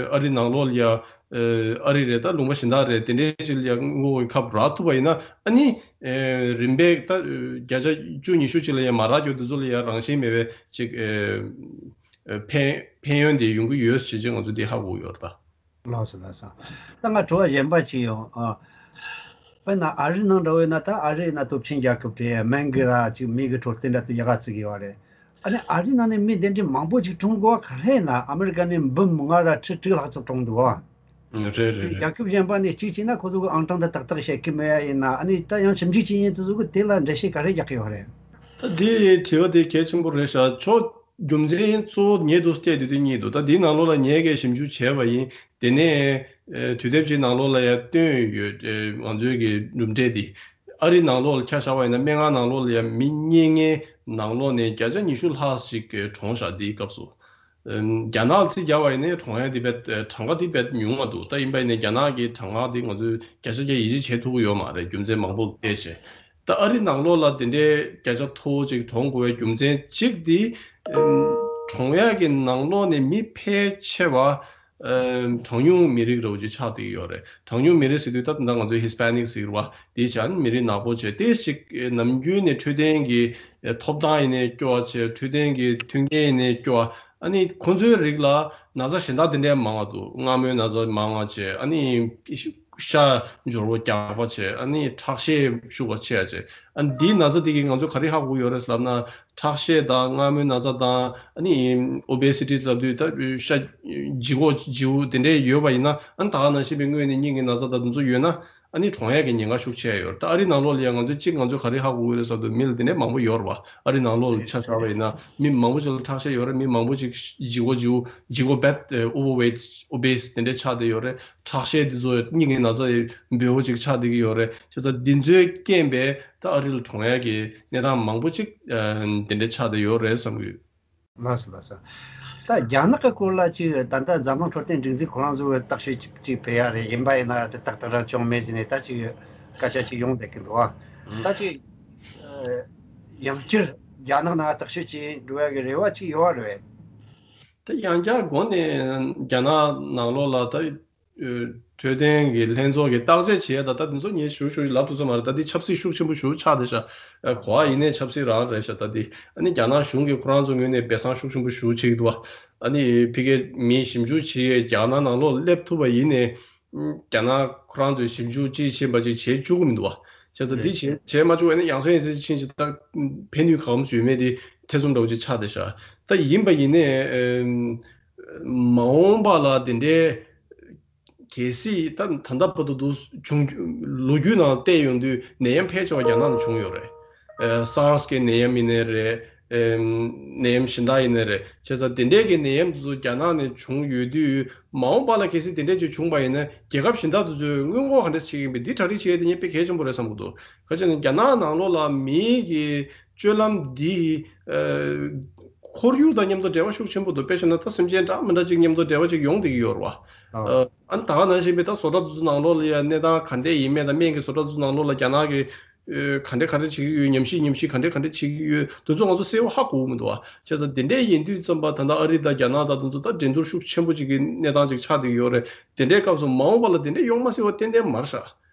ཨ་རི་ནང་ལོགས་ལ་ཡ་ཨ་རི་རེད། ད་ལུང་པ་གཞན་དག་རེད། དེ་འདྲའི་ཅིག་ལ་ཡ་སྔོན་འགོག་གི་ཁབ་རག་ཐུབ་པ་ཡིན་ན་ཨ་ནི་ཨ་རིམ་པས་ད་བརྒྱ་ཆ་བཅུ་ཉི་ཤུ་ཅིག་ལ་ཡ་མ་རག་རྒྱུ་དེ་ཚོ་ལ་ཡ་རང་བཞིན་མེད་པའི་ཅིག་ཨ་ཨ་ཕན་ཕན་ཡོན་དེ་ཡོང་གི་ཡོད་ཟེར་ཅིག་ང་ཚོ་འདི་ཧ་གོ་ཡོད་རེད་ད། ལགས་སོ་ལགས་སོ། ད་ང་དྲི་བ་གཞན་པ་ཅིག་ཡོང་། ཨ། དཔེར་ན་ཨ་རི་ནང་འདྲ་བོ་ཡིན་ན་ད་ཨ་རི་ཡིན་ན་སྟོབས་ཆེན་རྒྱལ་ཁབ་རེད། སྨན་གི་ར་ཅིག་མི་གི་འཕྲོད་བསྟེན་འདྲ་དེ་ཡག་ག་བརྩི་གི་ཡོད་རེད། ཨ་ནི་ཨ་རི་ནང་ནས་མི་དེ་འདྲའི་མང་པོ་ཅིག་གྲོངས་དགོས་པ་ག་རེ་ཡིན་ན། ཨ་མི་རི་ཀ་ནས་འབུམ་ལྔ་ར་ཁྲི་དྲུག་ལྷག་ཙམ་གྲོངས་འདུག་བ། རེད་རེད་རེད། རྒྱལ་ཁབ་གཞན་པ་ནས་གཅིག་བྱས་ན་ཁོ་ཚོ་གི་ཨང་གྲངས་དེ་ཏག་ཏག་བཤད་ཀྱི་མེད་ཡ་ཡིན་ན། ཨ་ནི་ད་ཡང་ཞིབ་འཇུག་བྱེད་མཁན་དེ་ཚོ་གི་དེ་ལ་འགྲེལ་བཤད་ག་རེ་རྒྱག་གི་ཡོད་རེད། ད་དེ་དྲི་བ་དེ་གལ་ཆེན་པོ་རེད་ཤག་ཆོ་རྒྱུ་མཚན་གཙོ་བོ་ངས་འདུག་བལྟས་དུས་དེ་གཉིས་འདུག་ད་དེའི་ནང་ལོགས་ལ་ངས་གས་ཞིབ་འཇུག་བྱས་པ་ཡིན། དེ་ནས་ཨེ་དུས་དེབ་ཅིག་ནང་ལོགས་ལ་ཡང་བཏོན་ཡོད། ཨེ་ང་ཚོའི་གི་གྲུབ་འབྲས་དེ་ཨ་རི་ནང་ལོགས་ལ་ཆ་བཞག་པ་ཡིན་ན་སྨན་ཁང་ནང་ལོགས་ལ་ཡང་མི་རྙེད་མཁན་ནང་ལོགས་ནས་བརྒྱ་ཆ་ཉི་ཤུ་ལྷག་ཅིག་གི་གྲོངས་ཤག་དེའི་སྐབས་སུ། ཨེམ། རྒྱ་ནག་རྩིས་རྒྱག་པ་ཡིན་ན་གྲོངས་ཡ་དེ་བས་གྲངས་ཀ་དེ་བས་ཉུང་བ་འདུག་ད་ཡིན་པ་ཡིན་ན་རྒྱ་ནག་གི་གྲངས་ཀ་དེ་ང་ཚོས་བརྒྱ་ཆ་བརྒྱ་ཡིད་ཆེས་བྱེད་ཐུབ་ཀྱི་ཡོད་མ་རེད། རྒྱུ་མཚན་མང་པོ་བལྟས་བྱས། ད་ཨ་རི་ནང་ལོགས་ལ་དེ་འདྲའི་བརྒྱ་ཆ་མཐོ་བོ་ཅིག་གྲོངས་དགོས་པའི་རྒྱུ་མཚན་གཅིག་དེ་ཨེམ། གྲོངས་ཡ་གི་ནང་ལོགས་ནས་མི་ཕལ་ཆེ་བ་ཨེམ། གྲངས་ཉུང་མི་རིགས་འདྲ་བོ་ཅིག་ཆགས་བསྡད་ཀྱི་ཡོད་རེད། གྲངས་ཉུང་མི་རིགས་ཟེར་དུས་ད་ད་ང་ཚོའི་ཧི་སི་པེ་ནིག་ཟེར་བ་དེ་བྱས་ཨ་ནི་མི་རིགས་ནག་པོ་བྱས་ཏེ་ཞིག་ནམ་རྒྱུན་ནས་འཕྲོད་བསྟེན་གྱི་ཐོབ་ཐང་ཡིན་ནའི་སྐྱོ་བ་བྱས། འཕྲོད་བསྟེན་གྱི་མཐུན་རྐྱེན་ཡིན་ནའི་སྐྱོ་བ། ཨ་ནི་ཁོང་ཚོའི་རིགས་ལ་ན་ཚ་གཞན་དག་དེ་འདྲའི་མང་བ་འདུག་སྔ་མོའི་ན་ཚ་མང་བ་བྱས། ཨ་ནི་ཤ་འབྱོར་པོ་རྒྱགས་པ་བྱས། ཨ་ནི་ཁྲག་ཤེད་ཤུགས་པ་ཆེ་བ་བྱས། ཨ་ནི་འདིའི་ན་ཚ་དེ་གིས་ང་ཚོས་ག་རེ་ཧ་གོ་ཡོད་རེད་ལབ་ན། ཁྲག་ཤེད་དང་སྔ་མོའི་ན་ཚ་དང་ཨ་ནི་ཨོ་བེ་སི་ཊི་ལབ་དུས་ད་ཤ་ལྗིད་ཁོག་ལྗིད་པོ་དེ་འདྲའི་ཡོད་པ་ཡིན་ན། ཨ་ནི་ད་ག་ནང་བཞིན་པའི་སྔོན་ནས་སྙིང་གི་ན་ཚ་དང་དེ་ཚོ་ཡོད་ན། ཨ་ནི་གྲོངས་ཡས་ཀྱི་ཉེན་ཁ་ཤུགས་ཆེ་ཡོད་རེད། ད་ཨ་རི་ནང་ལོགས་ལ་ཡང་ང་ཚོས་གཅིག་ང་ཚོས་ག་རེ་ཧ་གོ་གི་རེད་ཟེར་དུས་མི་ལ་དེ་འདྲའི་མང་པོ་ཡོད་རེད་བ། ཨ་རི་ནང་ལོགས་ལ་ཆ་བཞག་པ་ཡིན་ན་མི་མང་པོ་ཞིག་ལ་ཁྲག་ཤེད་ཡོད་རེད། མི་མང་པོ་ཞིག་ལྗིད་ཁོག་ལྗིད་པོ་ལྗིད་ཁོག་bad obese་དེ་འདྲའི་ཆགས་བསྡད་ཡོད་རེད། ཁྲག་ཤེད་དེ་ཚོ་སྙིང་གི་ན་ཚ་འབོལ་པོ་ཅིག་ཆགས་བསྡད་ཀྱི་ཡོད་རེད། བྱས་ཙང་འདི་ཚོའི་རྐྱེན་པས་ད་ཨ་རི་ལ་གྲོངས་ཡས་ཀྱི་གནས་སྟངས་མང་པོ་ཅིག་དེ་འདྲའི་ཆགས་བསྡད་ཡོད་རེད་བསམ་གྱི་ཡོད། ལགས་སོ་ལགས་སོ། ད་རྒྱ་ནག་གི་སྐོར་ལ་ཅིག་ད་ལྟ་འཛམ་གླིང་འཕྲོད་བསྟེན་སྒྲིག་འཛུགས་ཁོ་རང་ཚོ་གི་བརྟག་དཔྱད་ཅིག་ཅིག་སྤེལ་ཡ་རེད། ཡིན་པ་ཡིན་ན་དེ་ཏག་ཏག་ར་བྱུང་མེད་ཟེར་ནས་ད་ཅིག་སྐད་ཆ་ཅིག་ཡོང་བསྡད་ཀྱི་འདུག་ཨ། ད་ཅིག་ཡང་བསྐྱར་རྒྱ་ནག་ནང་བརྟག་དཔྱད་ཅིག་འགྲོ་ཡ་གི་རེ་བ་ཅིག་ཡོད་རེད། ད་ཡང་བསྐྱར་འགོ་ནས་རྒྱ་ནག་ནང་ལོགས་ལ་ད། འཕྲོད་བསྟེན་གྱི་ལྷན་ཚོགས་ཀྱི་བརྟག་དཔྱད་བྱས་ད་ལྟ་འདི་ཚོ་ངས་ཞུ་ཞུ་ལབ་ཐུབ་ས་མ་རེད། ད་འདི་ཆབ་སྲིད་ཤུགས་ཆེན་པོ་ཞུ་ཆགས་བསྡད་ཤག་གོ་བ་ཡིན་ནའི་ཆབ་སྲིད་རང་རེད་ཤག་ད་འདི་ཨ་ནི་རྒྱ་ནག་གཞུང་གིས་ཁོ་རང་ཚོ་ངོས་ནས་སྦས་གསང་ཤུགས་ཆེན་པོ་ཞུ་བྱེད་ཀྱི་འདུག་བ། ཨ་ནི་ཕ་གིའི་མི་ཞིབ་འཇུག་བྱེད་རྒྱ་ནག་ནང་ལོགས་སླེབས་ཐུབ་པ་ཡིན་ནའི་རྒྱ་ནག་ཁོ་རང་ཚོས་ཞིབ་འཇུག་ཅིག་བྱེད་པ་ཅིག་བྱེད་བཅུག་གི་མི་འདུག་བ། བྱས་ཙང་འདི་བྱེད་བྱེད་མ་བཅུག་པ་ཡིན་ན་ཡང་སེ་ཡང་སེ་ཕྱིན་ཅིག་ད་ཕན་ནུས་གང་འཚམ་ཡོད་མེད་དེ་ཐེ་ཚོམ་འདྲ་བོ་ཅིག་ཆགས་བསྡད་ཤག་ད་ཡིན་པ་ཡིན་ནའི། མ་འོངས་པ་ལ་དེ་འདྲའི་གལ་སྲིད་ད་ད་ལྟ་བར་དུ་འདུག་བྱུང་ལོ་རྒྱུས་ནང་བལྟས་ཡོང་དུས་ནད་ཡམས་ཕལ་ཆེ་བ་རྒྱ་ནག་ནས་བྱུང་ཡོད་རེད། ཨ་སཱར་སི་གི་ནད་ཡམས་ཡིན་ནའི་རེད། ཨེམ་ནད་ཡམས་གཞན་དག་ཡིན་ནའི་རེད། བྱས་ཙང་དེ་འདྲས་ཀྱི་ནད་ཡམས་དེ་ཚོ་རྒྱ་ནག་ནས་བྱུང་ཡོད་དུས་མ་འོངས་པ་ལ་གལ་སྲིད་དེ་འདྲས་ཅིག་བྱུང་པ་ཡིན་ན་རྒྱལ་ཁབ་གཞན་དག་དེ་ཚོས་སྔོན་འགོག་ག་འདྲས་བྱེད་ཀྱི་ཡིན་པས་འདི་གྲ་སྒྲིག་བྱེད་ཡས་དེ་ངས་དཔེ་གལ་ཆེན་པོ་རེད་བསམ་གྱི་འདུག་ག་ཅི་ན་རྒྱ་ནག་ནང་ལོགས་ལ་མིའི་གི་སྤྱོད་ལམ་འདི་ཨ་ཁོར་ཡུག་དང་མཉམ་དུ་འབྲེལ་བ་ཤུགས་ཆེན་པོ་འདུག་དཔེ་བཞག་ན་ད་སེམས་ཅན་འདྲ་མི་འདྲ་ཅིག་མཉམ་དུ་འབྲེལ་བ་ཅིག་ཡོང་བསྡད་ཀྱི་ཡོད་རེད་བ། ཨ་ཨ་ནི་ད་ག་ནང་བཞིན་པའི་ད་བཟོ་གྲྭ་དེ་ཚོ་ནང་ལོགས་ལ་ཡ་གནས་སྟངས་ག་འདྲས་ཡིན་མིན་དང་སྨན་གྱི་བཟོ་གྲྭ་དེ་ཚོ་ནང་ལོགས་ལ་རྒྱ་ནག་གི་ཨ་ག་འདྲས་ག་འདྲས་བྱེད་ཀྱི་ཡོད། ཉམས་ཞིབ་ཉམས་ཞིབ་ག་འདྲས་ག་འདྲས་བྱེད་ཀྱི་ཡོད། དེ་ཚོ་ང་ཚོ་གསལ་པོ་ཧ་གོ་གི་མི་འདུག་བ། བྱས་ཙང་དེ་འདྲས་ཡིན་དུས་ཙམ་པ་ད་ལྟ་ཨ་རི་དང་རྒྱ་ནག་དང་དེ་ཚོ་ད་འགྲན་བསྡུར་ཤུགས་ཆེན་པོ་ཅིག་གི་གནས་སྟངས་ཅིག་ཆགས་བསྡད་ཀྱི་ཡོད་རེད། དེ་འདྲའི་སྐབས་སུ་མ་འོངས་པ་ལ་དེ་འདྲས་ཡོང་མ་སྲིད་པ་ཏན་ཏན་མ་རེད་ཤག་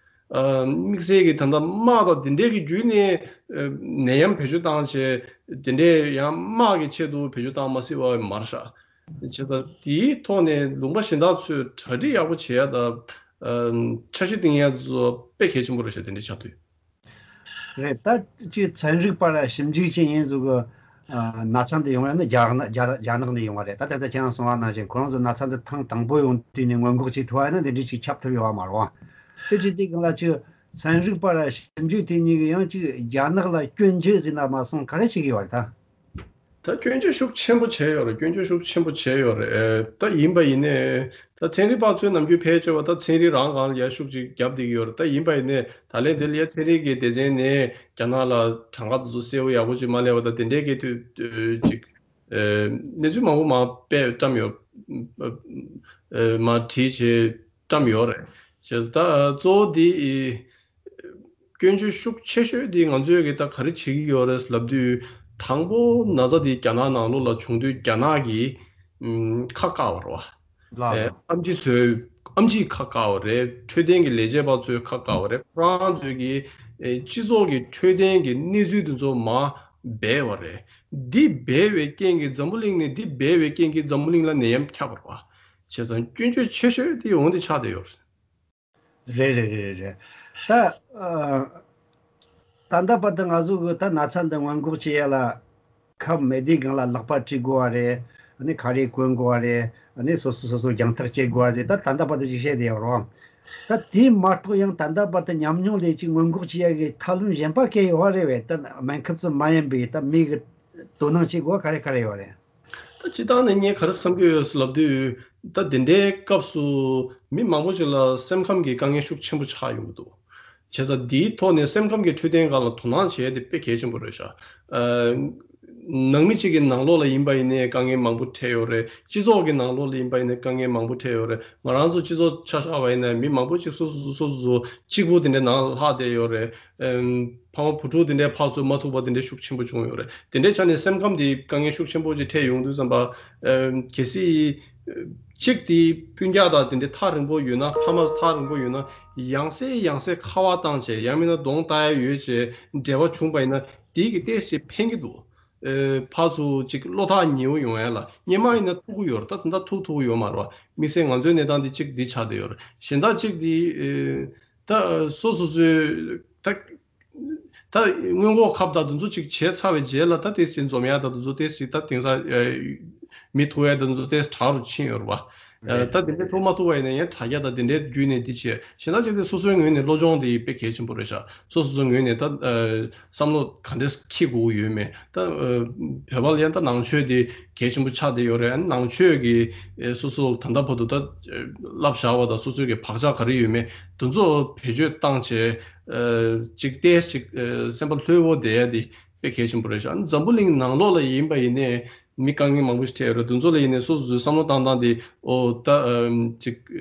ཨ་དམིགས་བསལ་གྱི་ད་ལྟ་དམག་དང་དེ་འདྲས་ཀྱི་བརྒྱུད་ནས་ཨ་ནད་ཡམས་བེད་སྤྱོད་བཏང་བྱས་དེ་འདྲས་ཡང་དམག་གི་ཆེད་དུ་བེད་སྤྱོད་བཏང་མ་སྲིད་པ་མ་རེད་ཤག་བྱས་ཙང་དེའི་ཐོག་ནས་ལུང་པ་གཞན་དག་ཚོས་གྲ་སྒྲིག་ཡག་པོ་བྱེད་ཡ་དང་ཨ་འཆར་གཞི་འདིང་ཡ་ཚོ་དཔེ་གལ་ཆེན་པོ་རེད་ཤག་དེ་འདྲའི་ཆགས་དུས། རེད། ད་ཅིག་ཚན་རིག་པ་ར་ཞིབ་འཇུག་བྱེད་མཁན་ཚོ་གི་ཨ་ན་ཚ་འདི་ཡོང་ཡ་ནི་རྒྱ་ནག་རྒྱ་རྒྱ་ནག་ནས་ཡོང་བ་རེད། ད་ད་ལྟ་ཁྱེད་རང་གསུངས་པ་ནང་བཞིན་ཁོ་རང་ཚོ་ན་ཚ་འདི་ཐེངས་དང་པོ་ཡོང་དུས་ནས་སྔོན་འགོག་བྱེད་ཐུབ་པ་ཡིན་ན་འདི་འདྲ་ཅིག་ཁྱབ་ཐུབ་ཡོད་པ་མ་རེད་པ། དེ་ཅིག་དེ་གང་ལ་ཅིག་ཚན་རིག་པ་ར་ཞིབ་འཇུག་དེ་གཉིས་ཀྱིས་ཡང་ཅིག་རྒྱ་ནག་ལ་སྐྱོན་བརྗོད་ཟེར་ན་མ་སོང་ག་རེ་བྱེད་ཀྱི་ཡོད་རེད་ད། ད་སྐྱོན་བརྗོད་ཤུགས་ཆེན་པོ་བྱས་ཡོད་རེད། སྐྱོན་བརྗོད་ཤུགས་ཆེན་པོ་བྱས་ཡོད་རེད། ཨེ་ད་ཡིན་པ་ཡིན་ནའི་ད་ཚན་རིག་པ་ཚོའི་ནམ་རྒྱུན་ཕལ་ཆེ་བ་ད་ཚན་རིག་རང་སྒང་ལ་ཡ་ཤུགས་ཅིག་བརྒྱབ་བསྡད་ཀྱི་ཡོད་རེད། ད་ཡིན་པ་ཡིན་ནའི་ད་ལན་དེ་ལ་ཡ་ཚན་རིག་གི་སྡེ་ཚན་ནས་རྒྱ་ནག་ལ་གྲངས་ཀ་དེ་ཚོ་གསལ་པོ་ཡག་པོ་ཅིག་མ་སླེབས་པ་ད་དེ་འདྲའི་གི་དུས་ཅིག་ཨེ་གནས་ཚུལ་མང་པོ་མར་སྤེལ་བཀྲམ་ཡོད། ཨེ་མར་བྲིས་བྱས་བཀྲམ་ཡོད་རེད། བྱས་ཙང་ད་གཙོ་བོ་དེ་སྐྱོན་བརྗོད་ཤུགས་ཆེ་ཤོས་དེ་ང་ཚོས་གི་ད་ག་རེ་བྱེད་ཀྱི་ཡོད་རེད་ལབ་དུས་དང་པོ་ན་ཚ་དེ་རྒྱ་ནག་ནང་ལོགས་ལ་བྱུང་དུས་རྒྱ་ནག་གི་ཨམ་ཁ་བཀག་པ་རེད་བ། ལགས་ཨེ་ལགས། ཨེམ་ཆི་ཚོའི་ཨེམ་ཆི་ཁ་བཀག་པ་རེད། འཕྲོད་བསྟེན་གྱི་ལས་བྱེད་པ་ཚོའི་ཁ་བཀག་པ་རེད། ཁོ་རང་ཚོའི་གི་ཨེ་སྤྱི་ཚོགས་ཀྱི་འཕྲོད་བསྟེན་གྱི་གནས་ཚུལ་དེ་ཚོ་མར་སྦས་པ་རེད། འདི་སྦས་པའི་རྐྱེན་གྱིས་འཛམ་བུ་གླིང་ནས་འདི་སྦས་པའི་རྐྱེན་གྱིས་འཛམ་བུ་གླིང་ལ་ནད་ཡམས་ཁྱབ་པ་རེད་བ། བྱས་ཙང་སྐྱོན་བརྗོད་ཆེ་ཤོས་དེ་འོང་དེ་ཆགས་བསྡད་ཡོད་རེད། རེད་རེད་རེད་རེད། ད་ཨ་ད་ལྟ་བར་དུ་ང་ཚོ་གི་ད་ན་ཚ་འདི་སྔོན་འགོག་བྱེད་ཡ་ལ་ཁབ་མེད་དུས་སྒང་ལ་ལག་པ་བཀྲུ་དགོས་པ་རེད། ཨ་ནི་ཁ་རས་གོན་དགོས་པ་རེད། ཨ་ནི་སོ་སོ་སོ་སོ་རྒྱང་ཐག་བཅད་དགོས་པ་རེད། ད་ད་ལྟ་བར་དུ་ཅིག་བཤད་བསྡད་ཡོད་རེད། ད་དེ་མ་གཏོགས་ཡང་ད་ལྟ་བར་དུ་ཉམས་མྱོང་ལས་ཅིག་སྔོན་འགོག་བྱེད་ཡ་གི་ཐབས་ལམ་གཞན་པ་གང་ཡོད་རེད་བས། ད་སྨན་ཁབ་ཙམ་མ་ཡིན་པའི་ད་མི་གི་དོ་སྣང་བྱེད་དགོས་པ་ག་རེ་ག་རེ་ཡོད་རེད། ད་སྤྱིར་བཏང་ནས་ངས་ག་རེ་བསམ་གྱི་ཡོད་ལབ་དུས་ད་དེ་འདྲའི་སྐབས་སུ་མི་མང་པོ་ཅིག་ལ་སེམས་ཁམས་ཀྱི་དཀའ་ངལ་ཤུགས་ཆེན་པོ་ཆགས་ཡོང་གི་འདུག་བྱས་ཙང་འདིའི་ཐོག་ནས་སེམས་ཁམས་ཀྱི་འཕྲོད་བསྟེན་སྒང་ལ་དོ་སྣང་བྱས་ཏེ་དཔེ་གལ་ཆེན་པོ་རེད་ཤག་ཨ་ནང་མི་གཅིག་གི་ནང་ལོགས་ལ་ཡིན་པ་ཡིན་ནའི་དཀའ་ངལ་མང་པོ་འཕྲད་ཡོད་རེད། སྤྱི་ཚོགས་ཀྱི་ནང་ལོགས་ལ་ཡིན་པ་ཡིན་ནའི་དཀའ་ངལ་མང་པོ་འཕྲད་ཡོད་རེད། ང་རང་ཚོ་སྤྱི་ཚོགས་ཆ་བཞག་པ་ཡིན་ན་མི་མང་པོ་ཅིག་སོ་སོ་སོ་སོ་སོ་གཅིག་པུ་དེ་འདྲའི་ནང་ལ་ལྷག་བསྡད་ཡོད་རེད། ཨམ་ཕ་མ་བུ་ཕྲུག་དེ་འདྲའི་ཕར་ཚུར་མ་ཐུག་པ་དེ་འདྲའི་ཤུགས་ཆེན་པོ་བྱུང་ཡོད་རེད། དེ་འདྲའི་ཆ་ནས་སེམས་ཁམས་དེ་དཀའ་ངལ་ཤུགས་ཆེན་པོ་ཅིག་འཕྲད་ཡོང་དུས་ཙམ་པ། ཨམ་གལ་སྲིད་གཅིག་དེ་སྤུན་ཀྱག་དང་དེ་འདྲའི་ཐག་རིང་པོ་ཡོད་ན། ཕ་མ་ཐག་རིང་པོ་ཡོད་ན་ཡང་སེ་ཡང་སེ་ཁ་པར་བཏང་བྱས་ཡང་མིན་ན་གདོང་ལྟ་ཡ་ཡོད་བྱས་འབྲེལ་བ་བྱུང་པ་ཡིན་ན་དེ་གི་ཏོག་ཙམ་ཕན་གྱི་འདུག་ཨེ་ཕར་ཚུར་ཅིག་བློ་ཐག་ཉེ་བོ་ཡོང་ཡ་ལ་སྔོན་མ་ཡིན་ན་ཐུག་གི་ཡོད་རེད། ད་ད་ཐུག་ཐུག་གི་ཡོད་མ་རེད་བ། དམིགས་བསལ་ང་ཚོའི་གནས་སྟངས་འདི་གཅིག་འདི་ཆགས་བསྡད་ཡོད་རེད། གཞན་དག་གཅིག་འདི་ཨེ་ད་སོ་སོ་སོའི་ད་ད་སྔོན་འགོག་ཁབ་དང་དེ་ཚོ་ཅིག་བྱས་ཚར་བའི་རྗེས་ལ་ད་ཏོག་ཙམ་འཛོམས་ཡ་དང་དེ་ཚོ་ཏོག་ཙམ་ད་དེང་སང་ཨེ་མི་ཐུག་ཡ་དང་དེ་ཚོ་ཏོག་ཙམ་དྲག་རུ་ཕྱིན་ཡོད་རེད་བ། ཨ་རེད། ད་དེ་འདྲའི་ཐུག་མ་ཐུག་པ་ཡིན་ན་ཡང་དྲ་རྒྱ་དང་དེ་འདྲའི་བརྒྱུད་ནས་འདི་བྱས། གཞན་དག་ཅིག་དེ་སོ་སོའི་ངོས་ནས་བློ་སྦྱོང་དེ་དཔེ་གལ་ཆེན་པོ་རེད་ཤག་སོ་སོ་སོའི་ངོས་ནས་ད་ཨ་བསམ་བློ་ག་འདྲས་འཁྱེར་དགོས་ཀྱི་ཡོད་མེད། ད་ཨ་བོད་པ་ལ་ཡང་ད་ནང་ཆོས་དེ་གལ་ཆེན་པོ་ཆགས་བསྡད་ཡོད་རེད། ཨ་ནང་ཆོས་ཀྱི་ཨེ་སོ་སོ་ད་ལྟ་བར་དུ་ད་ཨེ་བསླབ་བྱ་བ་དང་སོ་སོའི་གི་བག་ཆགས་ག་རེ་ཡོད་མེད་དེ་ཚོ་བེད་སྤྱོད་བཏང་བྱས། ཨ་ཅིག་ཏོག་ཙམ་ཅིག་ཨ་སེམས་པ་ལྷོད་པོ་བསྡད་ཡ་དེ་དཔེ་གལ་ཆེན་པོ་རེད་ཤག་ཨ་ནི་འཛམ་བུ་གླིང་ནང་ལོགས་ལ་ཡིན་པ་ཡིན་ནའི་མི་དཀའ་ངལ་མང་པོ་ཞིག་འཕྲད་ཡོད་རེད། དེ་ཚོ་ལ་ཡིན་ནའི་སོ་སོ་སོའི་བསམ་བློ་བཏང་སྟངས་དེ་ཨོ་ད་ཨམ་ཅིག་ཨ་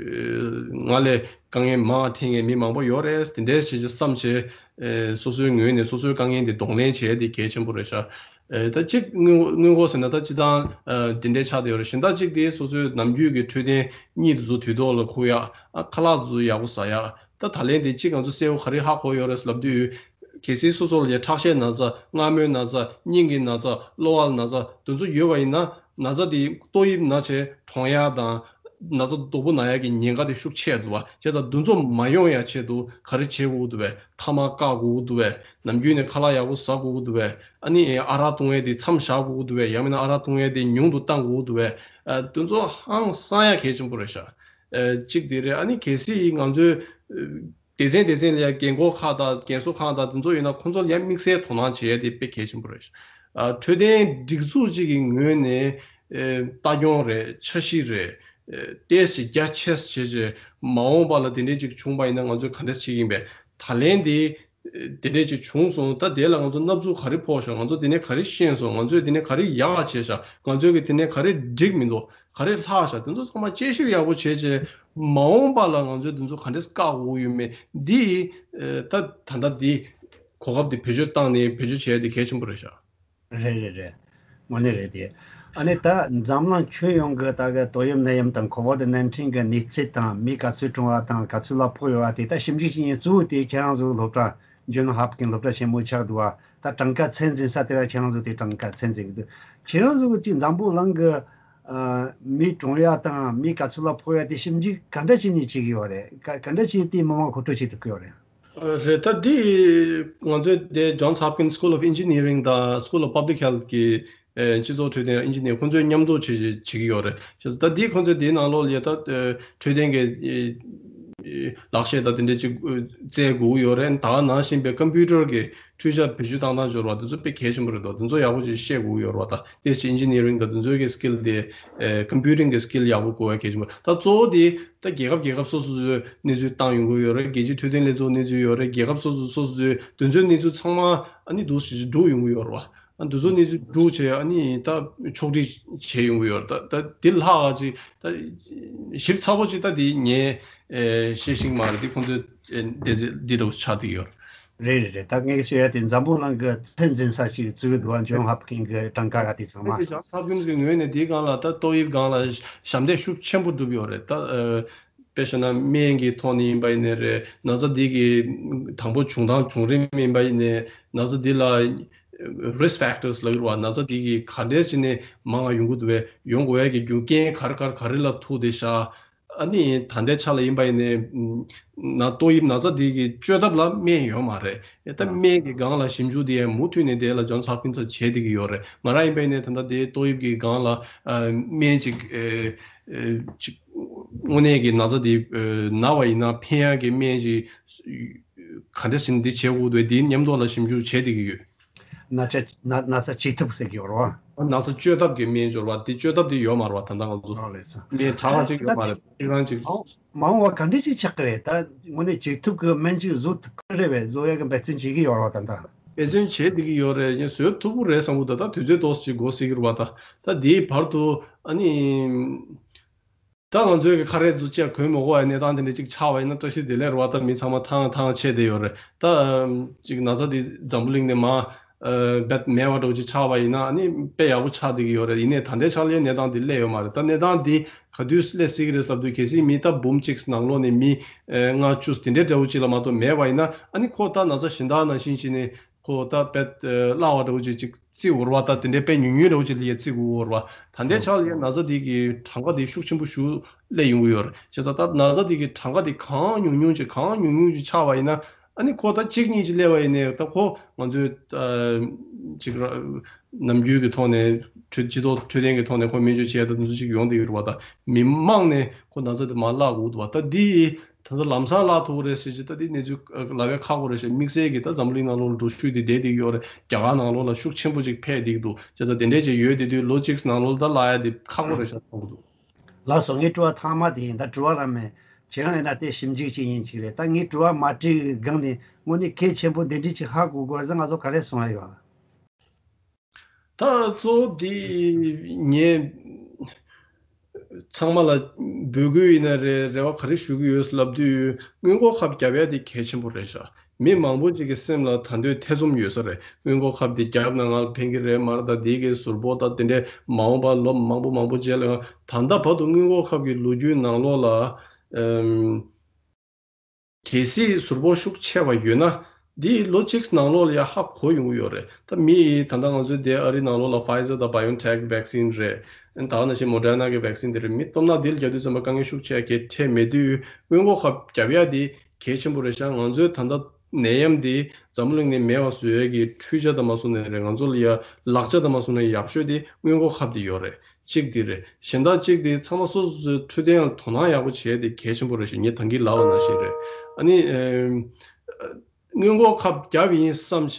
ང་ལས་དཀའ་ངལ་མང་བ་འཕྲད་མཁན་མི་མང་པོ་ཡོད་རེད། དེ་འདྲའི་བྱས་བྱས་བསམ་བྱས་ཨེ་སོ་སོའི་ངོས་ནས་སོ་སོའི་དཀའ་ངལ་དེ་གདོང་ལེན་བྱས་དེ་གལ་ཆེན་པོ་རེད་ཤག་ཨེ་ད་གཅིག་སྔོན་སྔོན་འགོག་ཟེར་ན་ད་སྤྱིར་བཏང་ཨ་དེ་འདྲའི་ཆགས་བསྡད་ཡོད་རེད། གཞན་དག་གཅིག་དེ་སོ་སོའི་ནམ་རྒྱུན་གྱི་འཕྲོད་བསྟེན་གཉིད་དུ་ཚོ་དུས་ཐོག་ལ་ཁུག་ཡག་ཨ་ཁ་ལག་དུ་ཚོ་ཡག་པོ་ཟ་ཡག་ད་ད་ལན་དེ་གཅིག་ང་ཚོ་གསལ་པོ་ག་རེ་ཧ་གོ་ཡོད་རེད་ལབ་དུས། གལ་སྲིད་སོ་སོ་ལ་ཡ་ཁྲག་ཤེད་ན་ཚ། མངར་མོའི་ན་ཚ། སྙིང་གི་ན་ཚ། གློ་བ་ལ་ན་ཚ་དེ་ཚོ་ཡོད་པ་ཡིན་ན་ན་ཚ་དེ་ཏོག་དབྱིབས་ན་བྱས་གྲོངས་ཡག་དང་ ན་ཚ་རྡོག་པོ་ན་ཡག་གི་ཉེན་ཁ་དེ་ཤུགས་ཆེ་འདུག་བ། བྱས་ཙང་འདི་ཚོ་མ་ཡོང་ཡག་ཆེད་དུ་ག་རེ་བྱེད་དགོས་འདུག་བས། ཐ་མག་བཀག་དགོས་འདུག་བས། ནམ་རྒྱུན་ནས་ཁ་ལག་ཡག་པོ་ཟ་དགོས་འདུག་བས། ཨ་ནི་ཨ་རག་བཏུང་ཡས་དེ་མཚམས་བཞག་དགོས་འདུག་བས། ཡང་མིན་ན་ཨ་རག་བཏུང་ཡས་དེ་ཉུང་དུ་བཏང་དགོས་འདུག་བས། ཨ་འདི་ཚོ་ཧང་སང་ཡག་གལ་ཆེན་པོ་རེད་ཤག་ཨ་གཅིག་དེ་རེད། ཨ་ནི་གལ་སྲིད་ང་ཚོས་ཨ་སྡེ་ཚན་སྡེ་ཚན་ལ་ཡང་རྒན་འཁོགས་ཁག་དང་རྒན་གསོ་ཁང་དང་དེ་ཚོ་ཡོད་ན་ཁོང་ཚོ་ལ་ཡང་དམིགས་བསལ་དོ་སྣང་བྱེད་ཡ་དེ་དཔེ་གལ་ཆེན་པོ་རེད། ཨ་འཕྲོད་བསྟེན་སྒྲིག་འཛུགས་གཅིག་གི་ངོས་ནས་ཨེ་ལྟ་སྐྱོང་རེད། འཆར་གཞི་རེད། ཨེ་ཏོག་ཙམ་རྒྱ་ཆེ་ཙམ་བྱས་བྱས་མ་འོངས་པ་ལ་དེ་འདྲས་ཅིག་བྱུང་པ་ཡིན་ན་ང་ཚོས་ག་འདྲས་བྱེད་ཀྱི་ཡིན་པས། ད་ལན་དེ་དེ་འདྲས་ཅིག་བྱུང་སོང་། ད་དེ་ལ་ང་ཚོ་སྣ་ཚོགས་ག་རེ་ཕོག་ཤག་ང་ཚོ་དེ་ནས་ག་རེ་ཤེས་སོང་། ང་ཚོས་དེ་ནས་ག་རེ་ཡག་བྱས་ཤག་ང་ཚོས་ཀྱི་དེ་ནས་ག་རེ་འགྲིག་མི་འདུག་ག་རེ་ལྷག་ཤག་དེ་ཚོ་ཚང་མ་དཔྱད་ཞིབ་ཡག་པོ་བྱས་བྱས་མ་འོངས་པ་ལ་ང་ཚོས་དེ་ཚོ་ག་འདྲས་བཀག་དགོས་ཡོད་མེད་འདི་ཨེ་ད་ད་ལྟ་འདི་གོ་སྐབས་འདི་བེད་སྤྱོད་བཏང་ནས་བེད་སྤྱོད་བྱས་ཏེ་གལ་ཆེན་པོ་རེད་ཤག་རེད་རེད་རེད། དངོས་གནས་རེད་དེ། ཨ་ནི་ད་འཛམ་གླིང་ཁྱོན་ཡོངས་ཀྱི་ད་གི་ཏོག་དབྱིབས་ནད་ཡམས་དང་ཁོ་བོ་དེ་ནན་ཁྲིན་གྱི་གནས་ཚུལ་དང་མི་ག་ཚོད་གྲོངས་པ་དང་ག་ཚོད་ལ་ཕོག་ཡོད་པ་དེ་ད་ཞིབ་འཇུག་བྱེད་མཁན་གཙོ་བོ་དེ་ཁྱེད་རང་ཚོའི་སློབ་གྲྭ་ཇོན་ཧོབ་ཀིན་སློབ་གྲྭ་ཆེན་མོ་ཆགས་འདུག་བ། ད་གྲངས་ཀ་ཚད་འཛིན་ས་དེ་ལ་ཁྱེད་རང་ཚོ་དེ་གྲངས་ཀ་ཚད་འཛིན་གྱི་འདུག་ཁྱེད་རང་ཚོ་གི་དེ་འཛམ་བུ་གླིང་གི་ཨ་མི་གྲོངས་ཡ་དང་མི་ག་ཚོད་ལ་ཕོག་ཡ་དེ་ཞིབ་འཇུག་ག་འདྲ་བྱས་ནས་བྱེད་ཀྱི་ཡོད་རེད། ག་ག་འདྲ་བྱས་ནས་དེ་མི་མང་མཁོ་སྤྲོད་བྱེད་ཐུབ་ཀྱི་ཡོད་རེད། རེད། ད་འདི་ང་ཚོའི་དེ་Johns Hopkins School of Engineering དང་School of Public Health གི་ཨེ་སྤྱི་ཚོགས་འཕྲོད་བསྟེན་ཨིན་ཇི་ནི་ཡར་ཁོང་ཚོས་མཉམ་དུ་བྱེད་བྱེད་ཀྱི་ཡོད་རེད། བྱས་ཙང་ད་འདི་ཁོང་ཚོས་འདིའི་ནང་ལོགས་ལ་ད་ཨེ་འཕྲོད་བསྟེན་གྱི་ཨེ་ཨེ་ལག་ཤེས་དང་དེ་འདྲ་ཅིག་ཨེ་བཙལ་དགོས་ཀྱི་ཡོད་རེད། ད་ག་ནང་བཞིན་པའི་ཀམ་པུ་ཊར་གྱི་འཕྲུལ་ཆས་བེད་སྤྱོད་བཏང་སྟངས་སྦྱོར་བ་དེ་ཚོ་དཔེ་གལ་ཆེན་པོ་རེད་འདུག་དེ་ཚོ་ཡག་པོ་ཅིག་ཤེས་དགོས་ཀྱི་ཡོད་རེད་པ། ད་དེ་བཞིན་ཨིན་ཇི་ནི་ཡར་དང་དེ་ཚོའི་གི་སི་ཀིལ་དེ་ཨེ་ཀམ་པུ་ཊིང་གི་སི་ཀིལ་ཡག་པོ་དགོས་པ་གལ་ཆེན་པོ། ད་གཙོ་བོ་དེ་ད་རྒྱལ་ཁབ་རྒྱལ་ཁབ་སོ་སོ་སོའི་གནས་ཚུལ་བཏང་ཡོང་གི་ཡོད་རེད། རྒྱལ་སྤྱིའི་འཕྲོད་བསྟེན་ལྷན་ཚོགས་གནས་ཚུལ་ཡོད་རེད། རྒྱལ་ཁབ་སོ་སོ་སོ་སོའི་དོན་ཚན་གནས་ཚུལ་ཚང་མ་ཨ་ནི་འདུག་སེ་སྒྲུག་ཡོང་གི་ཡོད་རེད་པ། ཨ་འདི་ཚོ་གནས་ཚུལ་སྒྲུག་བྱས་ཨ་ནི་ད་ཕྱོགས་སྒྲིག་བྱས་ཡོང་གི་ཡོད་རེད། ད་ད་འདི་ལྷག་ག་ཅིག་ད་ཞིབ་ཚགས་པོ་ཅིག་ད་འདི་ངས་ཨེ་ཤེས་ཤིང་མ་རེད། འདི་ཁོང་ཚོའི་ཨེ་འདི་འདི་འདྲ་བོ་ཆགས་བསྡད་ཡོད་རེད། རེད་རེད་རེད། ད་ངས་ཤོད་ཡ་དེ་འཛམ་བུ་གླིང་གི་ཚད་འཛིན་ས་ཞིག་བཙུགས་འདུག་པ། ཇོན་ཧོབ་ཀིན་གི་གྲངས་ཀ་ག་དེ་ཚང་མ། ཇོན་ཧོབ་ཀིན་གི་ངོས་ནས་དེའི་སྒང་ལ་ད་ཏོག་དབྱིབས་སྒང་ལ་ཞབས་འདེགས་ཤུགས་ཆེན་པོ་བསྒྲུབས་ཡོད་རེད། ད་ཨ་དཔེ་བཞག་ན་སྨན་གྱི་ཐོག་ནས་ཡིན་པ་ཡིན་ནའི་རེད། ན་ཚ་འདི་གི་དང་པོ་བྱུང་སྟངས་བྱུང་རིམ་ཡིན་པ་ཡིན་ནའི་ན་ཚ་འདི་ལ་risk factors ལབ་ཀྱི་རེད་པ། ན་ཚ་འདི་གི་ག་འདྲས་བྱས་ནས་མང་བ་ཡོང་གི་འདུག་པས། ཡོང་དགོས་ཡ་གི་རྒྱུ་རྐྱེན་ག་རེ་ག་རེ་ག་རེ་ལ་ཐུག་བསྡད་ཤག་ཨ་ནི་ད་ལྟའི་ཆ་ལ་ཡིན་པ་ཡིན་ནའི་ན་ཏོག་དབྱིབས་ན་ཚ་འདི་གི་བཅོས་ཐབས་ལ་སྨན་ཡོད་མ་རེད། ད་སྨན་གྱི་སྒང་ལ་ཞིབ་འཇུག་འདི་ཡང་མུ་མཐུད་ནས་དེ་ལ་ཇོན་ཧོབ་ཀིན་སི་བྱས་བསྡད་ཀྱི་ཡོད་རེད། ང་རང་ཡིན་པ་ཡིན་ནའི་ད་ལྟ་དེ་ཏོག་དབྱིབས་ཀྱི་སྒང་ལ་ཨ་སྨན་ཅིག་ཨེ་ཨེ་ཅིག་དངོས་གནས་ཀྱི་ན་ཚ་འདི་ཨེ་ན་བ་ཡིན་ན་ཕན་ཡག་གི་སྨན་ཅིག་ག་འདྲ་ཞིག་འདི་བྱེད་དགོས་འདུག་འདིའི་མཉམ་དུ་ལ་ཞིབ་འཇུག་བྱེད་བསྡད་ཀྱི་ཡོད། ན་ཚ་ན་ན་ཚ་བཅོས་ཐབས་ཟེར་གྱི་ཡོད་རེད་པ། ན་ཚ་བཅོས་ཐབས་ཀྱི་སྨན་སྦྱོར་བ་འདི་བཅོས་ཐབས་འདི་ཡོད་མ་རེད་པ། ད་ལྟ་ང་ཚོ་ཨོ་ལགས་སོ། སྨན་གྲགས་པ་ཅིག་ཡོད་མ་རེད། གཅིག་རང་ཅིག་མ་འོངས་པ་ག་འདྲ་ཅིག་ཆགས་ཀྱི་རེད། ད་དངོས་གནས་བཅོས་ཐུབ་ཀྱི་སྨན་ཅིག་བཟོ་ཐུབ་ཀྱི་རེད་པས། བཟོ་ཡག་གི་འབད་བརྩོན་བྱེད་ཀྱི་ཡོད་རེད་པ། ད་ལྟ་འབད་བརྩོན་བྱེད་བསྡད་ཀྱི་ཡོད་རེད། ཡིན་བཟོ་ཐུབ་ཀྱི་རེད་བསམ་གྱི་འདུག་ད་དུས་ཚོད་ཏོག་ཙམ་འགོར་སྲིད་ཀྱི་རེད་པ། ད་ད་འདིའི་བར་དུ་ཨ་ནི། ད་ང་ཚོའི་གི་ཁ་རས་ཚོ་བཅས་གོན་མ་དགོས་པའི་གནས་སྟངས་དེ་འདྲ་ཅིག་ཆགས་པ་ཡིན་ན་བཀྲ་ཤིས་བདེ་ལེགས་རེད་པ། ད་མི་ཚང་མ་ཐང་ཐང་ཆད་བསྡད་ཡོད་རེད། ད་ཅིག་ན་ཚ་འདི་འཛམ་བུ་གླིང་ནས་མར་ཨ་རྦད་མེད་པ་འདྲ་བོ་ཅིག་ཆགས་པ་ཡིན་ན་ཨ་ནི་དཔེ་ཡག་པོ་ཆགས་བསྡད་ཀྱི་ཡོད་རེད། ཡིན་ནའི་ད་ལྟའི་ཆ་ལ་གནས་སྟངས་འདི་སླེབས་ཡོད་མ་རེད། ད་གནས་སྟངས་འདི་ག་དུས་སླེབས་སྲིད་ཀྱི་རེད་ལབ་དུས་གལ་སྲིད་མི་ད་འབུམ་གཅིག་ནང་ལོགས་ནས་མི་ཨ་ལྔ་བཅུ་དེ་འདྲའི་འདྲ་བོ་ཅིག་ལ་མ་གཏོགས་མེད་པ་ཡིན་ན་ཨ་ནི་ཁོ་ད་ན་ཚ་གཞན་དག་ནང་བཞིན་བྱས་ནས། ཁོ་ད་དཔེ་ཨ་བརླག་པ་འདྲ་བོ་ཅིག་ཅིག་བརྩི་འོར་བ། ད་དེ་འདྲའི་དཔེ་ཉུང་ཉུང་འདྲ་བོ་ཅིག་ལ་ཡ་བརྩི་དགོས་འོར་བ། ད་ལྟའི་ཆ་ལ་ཡ་ན་ཚ་འདི་གི་གྲངས་ཀ་འདི་ཤུགས་ཆེན་པོ་ཞིག་སླེབས་ཡོང་གི་ཡོད་རེད། བྱས་ཙང་ད་ན་ཚ་འདི་གི་གྲངས་ཀ་འདི་གང་ཉུང་ཉུང་ཅིག་གང་ཉུང་ཉུང་ཅིག་ཆགས་པ་ཡིན་ན་ཨ་ནི་ཁོ་ད་གཅིག་གཉིས་ཅིག་སླེབས་པ་ཡིན་ནའི་ད་ཁོ་ང་ཚོའི་ཨ་ཅིག་ར་ནམ་རྒྱུན་གྱི་ཐོག་ནས་འཕྲོད་སྤྱི་ཚོགས་འཕྲོད་བསྟེན་གྱི་ཐོག་ནས་ཁོ་སྨན་བཅོས་བྱས་ད་དེ་ཚོ་ཅིག་ཡོང་བསྡད་ཀྱི་རེད་བ། ད་མི་མང་ནས་ཁོ་ན་ཚ་དེ་མར་བརླག་དགོས་འདུག་བ། ད་འདི་ད་ལྟ་ལམ་སང་བརླག་ཐུབ་ཀྱི་རེད་ཟེར་གྱི། ད་འདི་གནས་ཚུལ་ལབ་པ་ཁག་པོ་རེད་ཤག་དམིགས་བསལ་གྱིས་ད་འཛམ་གླིང་ནང་ལོགས་ལ་འགྲོ་ཤུགས་དེ་བསྡད་བསྡད་ཀྱི་ཡོད་རེད། རྒྱ་གར་ནང་ལོགས་ལ་ཤུགས་ཆེན་པོ་ཅིག་འཕེལ་བསྡད་ཀྱི་འདུག་བྱས་ཙང་དེ་འདྲས་ཅིག་ཡོད་བསྡད་དུས་ལོ་གཅིག་ནང་ལོགས་ལ་ད་བརླག་ཡ་དེ་ཁག་པོ་རེད་ཤག་མཐོང་གི་འདུག་ལགས་སོ། ངའི་དྲི་བ་མཐའ་མ་དེ་ཡིན། ད་དྲི་བ་རང་མེད། ཁྱེད་རང་ཡིན་ན་དེ་ཞིབ་འཇུག་བྱེད་མཁན་ཅིག་རེད། ད་ངའི་དྲི་བ་མ་དྲིས་སྒང་ནས་དངོས་གནས་གལ་ཆེན་པོ་འདི་འདྲས་ཅིག་ཧ་གོ་དགོས་ཟེར་ང་ཚོ་ག་རེ་གསུང་ཡ་ཡོད། ད་གཙོ་བོ་འདི་ངས་ཚང་མ་ལ་འབོད་སྐུལ་ཡིན་ན་རེད། རེ་བ་ག་རེ་ཞུ་གི་ཡོད་ལབ་དུས་སྔོན་འགོག་ཁབ་བརྒྱབ་ཡ་དེ་གལ་ཆེན་པོ་རེད་ཤག་མི་མང་པོ་ཅིག་གི་སེམས་ལ་ད་དུང་ཐེ་ཚོམ་ཡོད་ས་རེད། སྔོན་འགོག་ཁབ་དེ་བརྒྱབ་ན་ང་ལ་ཕན་གྱི་རེད་མ་རེད། ད་དེ་གི་ཟུར་ཕོག་ད་དེ་འདྲའི་མ་འོངས་པར་ལོ་མང་པོ་མང་པོ་རྗེས་ལ་ད་ལྟ་བར་དུ་སྔོན་འགོག་ཁབ་ཀྱི་ལོ་རྒྱུས་ནང་ལོགས་ལ་ཨམ། གལ་སྲིད་ཟུར་ཕོག་ཤུགས་ཆེ་བ་ཡོད་ན། འདི་ལོ་གཅིག་ནང་ལོགས་ལ་ཡ་ཧ་གོ་ཡོང་གི་ཡོད་རེད། ད་མི་ད་ལྟ་ང་ཚོའི་དེ་ཨ་རི་ནང་ལོགས་ལ་Pfizer་དང་BioNTech vaccine རེད། ད་ག་ནང་བཞིན་Moderna གི་vaccine དེ་རེད། མི་སྟོབས་ན་འདི་ལ་རྒྱག་དུས་ཙམ་པ་དཀའ་ངལ་ཤུགས་ཆེ་གི་འཕྲད་མེད་དུས་སྔོན་འགོག་ཁབ་བརྒྱབ་ཡ་དེ་གལ་ཆེན་པོ་རེད་ཤག་ང་ཚོའི་ད་ལྟ་ནད་ཡམས་འདི་འཛམ་བུ་གླིང་ནས་མེད་པ་བཟོ་ཡ་གི་འཕྲུལ་ཆ་དང་མ་སོང་ནའི་རེད། ང་ཚོ་ལ་ཡ་ལག་ཆ་དང་མ་སོང་ནའི་ཡག་ཤོས་དེ་སྔོན་འགོག་ཁབ་དེ་ཡོད་རེད། གཅིག་དེ་རེད། གཞན་དག་གཅིག་དེ་ཚང་མ་སོ་སོ་སོའི་འཕྲོད་བསྟེན་ལ་དོ་སྣང་ཡག་པོ་བྱས་ཏེ་གལ་ཆེན་པོ་རེད་ཞེས་ངས་ད་གིན་ལབ་པ་ནང་བཞིན་རེད། ཨ་ནི་ཨེམ། སྔོན་འགོག་ཁབ་བརྒྱབ་ཡིན་བསམ་བྱས་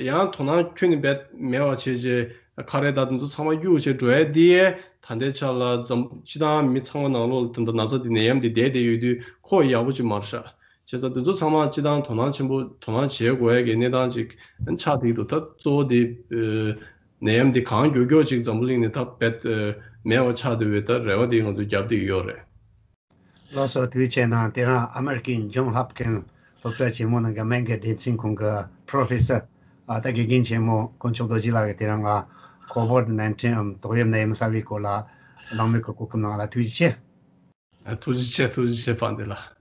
ཡང་དོ་སྣང་ཁྱོན་ནས་རྦད་མེད་པ་བྱས་རྗེས་ཁ་རས་དང་དེ་ཚོ་ཚང་མ་གཡུག་བྱས་འགྲོ་ཡ་འདི་ཡས་ད་ལྟའི་ཆ་ལ་འཛམ་སྤྱི་བཏང་མི་ཚང་མ་ནང་ལོགས་ལ་ད་ལྟ་ན་ཚ་འདི་ནད་ཡམས་འདི་བསྡད་བསྡད་ཡོད་དུས་ཁོ་ཡག་པོ་ཅིག་མ་རེད་ཤག་བྱས་ཙང་དེ་ཚོ་ཚང་མ་སྤྱི་བཏང་དོ་སྣང་ཆེན་པོ་དོ་སྣང་བྱེད་དགོས་ཡ་གི་གནས་སྟངས་ཅིག་ཆགས་བསྡད་འདུག་ད་གཙོ་བོ་དེ་ཨ་ནད་ཡམས་འདི་གང་མགྱོགས་མགྱོགས་ཅིག་འཛམ་བུ་གླིང་ནས་ད་རྦད་ཨ་མེད་པ་ཆགས་བསྡད་པའི་ད་རེ་བ་དེ་ང་ཚོས་བརྒྱབ་བསྡད་ཡོད་རེད། ལགས་སོ། ཐུགས་རྗེ་ཆེ་གནང་། དེ་རིང་ཨ་མེ་རི་ཀའི་ཇོན་ཧོབ་ཀིན་སློབ་གྲྭ་ཆེན་མོ་ནང་གི་སྨན་གྱི་སྡེ་ཚན་ཁང་གི་པྲོ་ཕེ་སར་ཨ་ད་དགེ་རྒན་ཆེན་མོ་དཀོན་མཆོག་རྡོ་རྗེ་ལགས་ཀྱིས་དེ་རིང་ང་ཀོ་ཝིཌ་ནའིན་ཊིན་འམ་ཏོག་དབྱིབས་ནད་ཡམས་གསར་བའི་སྐོར་ལ་གླེང་མོལ་གྱི་གོ་སྐབས་གནང་ལ་ཐུགས་རྗེ་ཆེ། ཐུགས་རྗེ་ཆེ། ཐུགས་རྗེ་ཆེ་ཕན་བདེ་ལགས།